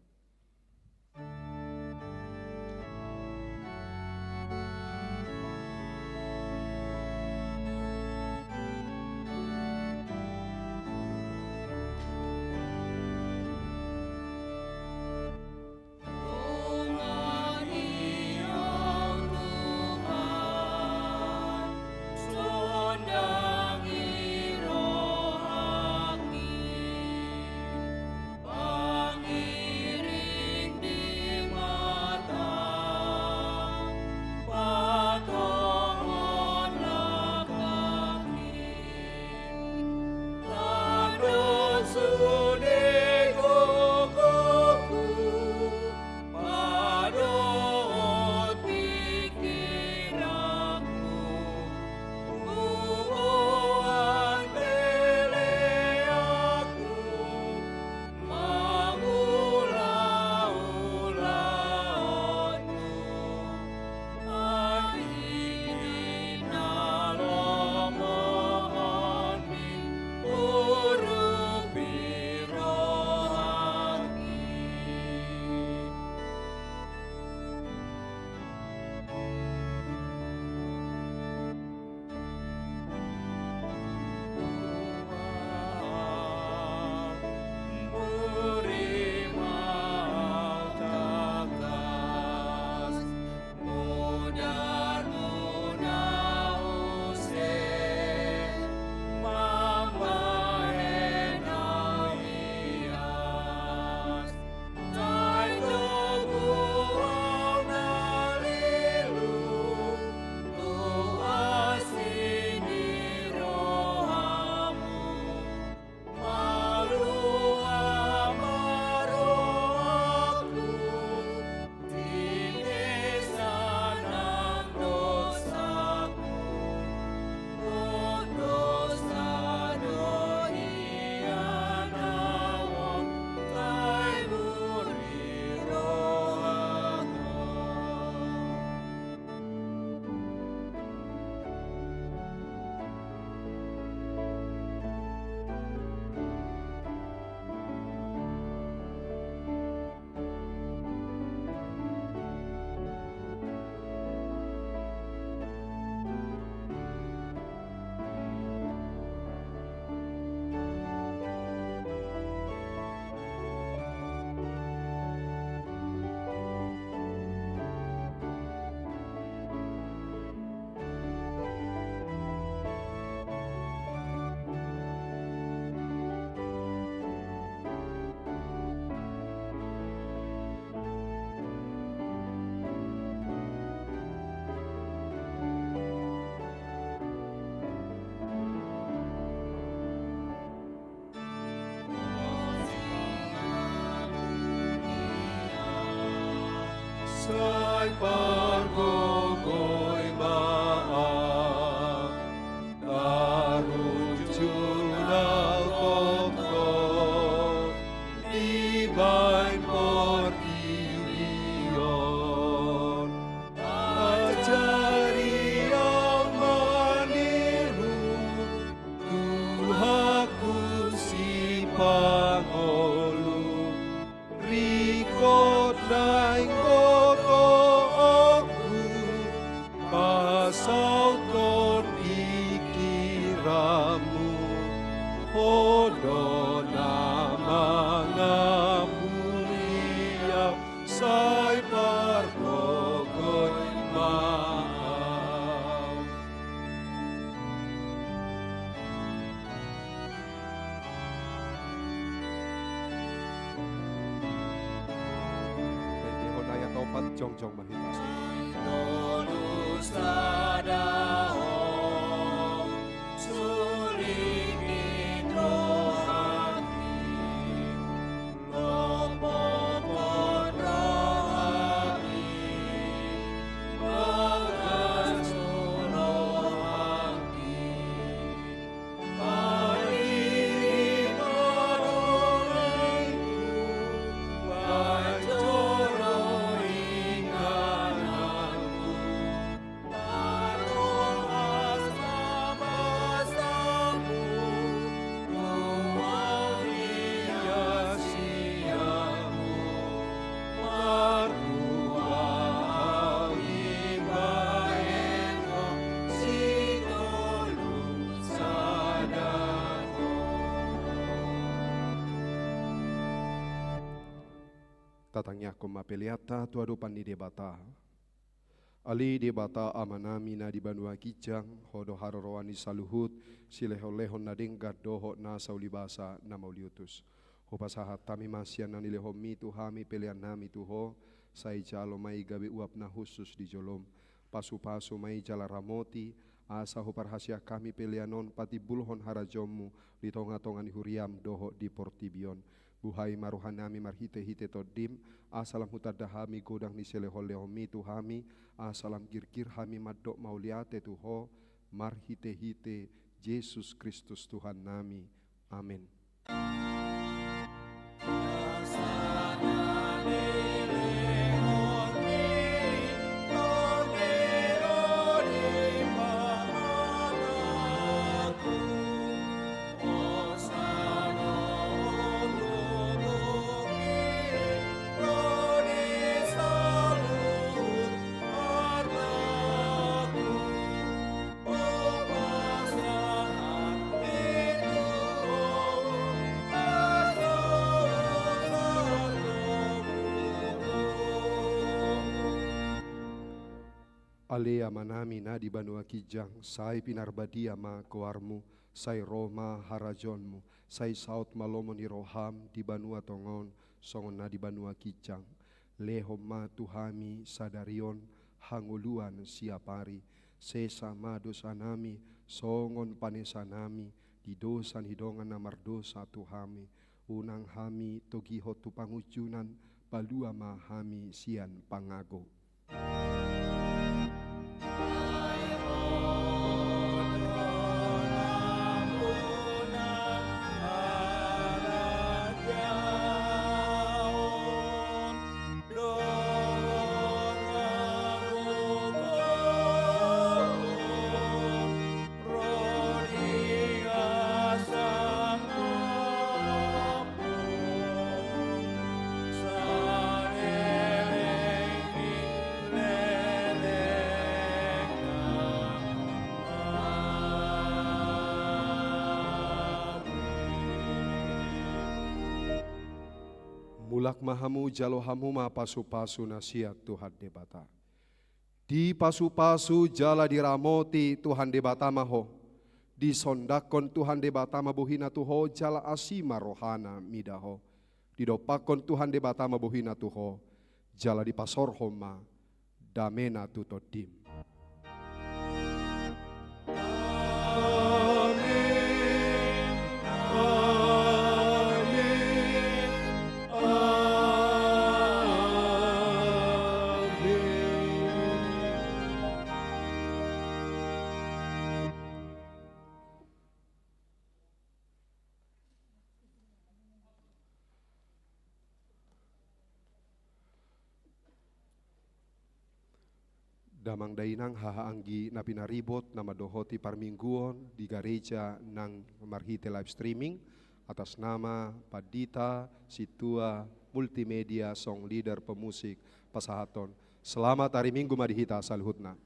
Pargogoi ma ahu, tarunjung na tongtong dibaen portibi on. Ajari ahu maniru, Tuhanku Sipangolu, ringkot na inggotoonku, pasauthon pingkiranmu. Ho do na mangapuli ahu, sai pargogoi ma ahu. Ende hona ya topan jongjong mahita. Tatangiangkon ma peleanta tu adopan ni Debata. Ale Debata Amanami na di banua ginjang, Ho do haroroan ni saluhut silehonlehon na denggan dohot nasa ulibasa na mauliutus. Hupasahat hami ma sian na nilehonMi tu hami peleannami tu Ho, sai jalo ma i gabe uap na hushus di joloM. Pasupasu ma i jala ramoti, asa huparhaseang hami pelean on patimbulhon harajaonMu di tongatonga ni huriaM dohot di portibi on. Buhai ma rohanami marhitehite TondiM, asa lam hutanda hami godang ni silehonlehonMi tu hami, asa lam girgir hami mandok mauliate tu Ho, marhitehite Jesus Kristus Tuhannami. Amen. Ale Amanami na di banua ginjang, sai pinarbadia ma goarMu, sai ro ma harajaonMu, sai saut ma lomo ni rohaM di banua tonga on, songon na di banua ginjang. Lehon ma tu hami sadari on hangoluan siapari, sesa ma dosanami, songon panesanami di dosa ni dongan na mardosa tu hami, unang hami togihon tu pangunjunan, palua ma hami sian pangago. Mulak ma hamu, jalo hamu ma pasupasu na sian Tuhan Debata. Dipasupasu jala diramoti Tuhan Debata ma ho. Disondangkon Tuhan Debata ma bohina tu ho, jala asi ma rohana mida ho. Didompakkon Tuhan Debata ma bohina tu ho, jala dipasorhon ma damena tu tondim. Amen. Amen. Amen. Damang dainang, haha anggi na pinaribot na mandohoti parmingguon di gareja nang marhite live streaming, atas nama pandita, sintua, multimedia, song leader, pemusik, pasahaton selamat hari Minggu ma di hita saluhutna.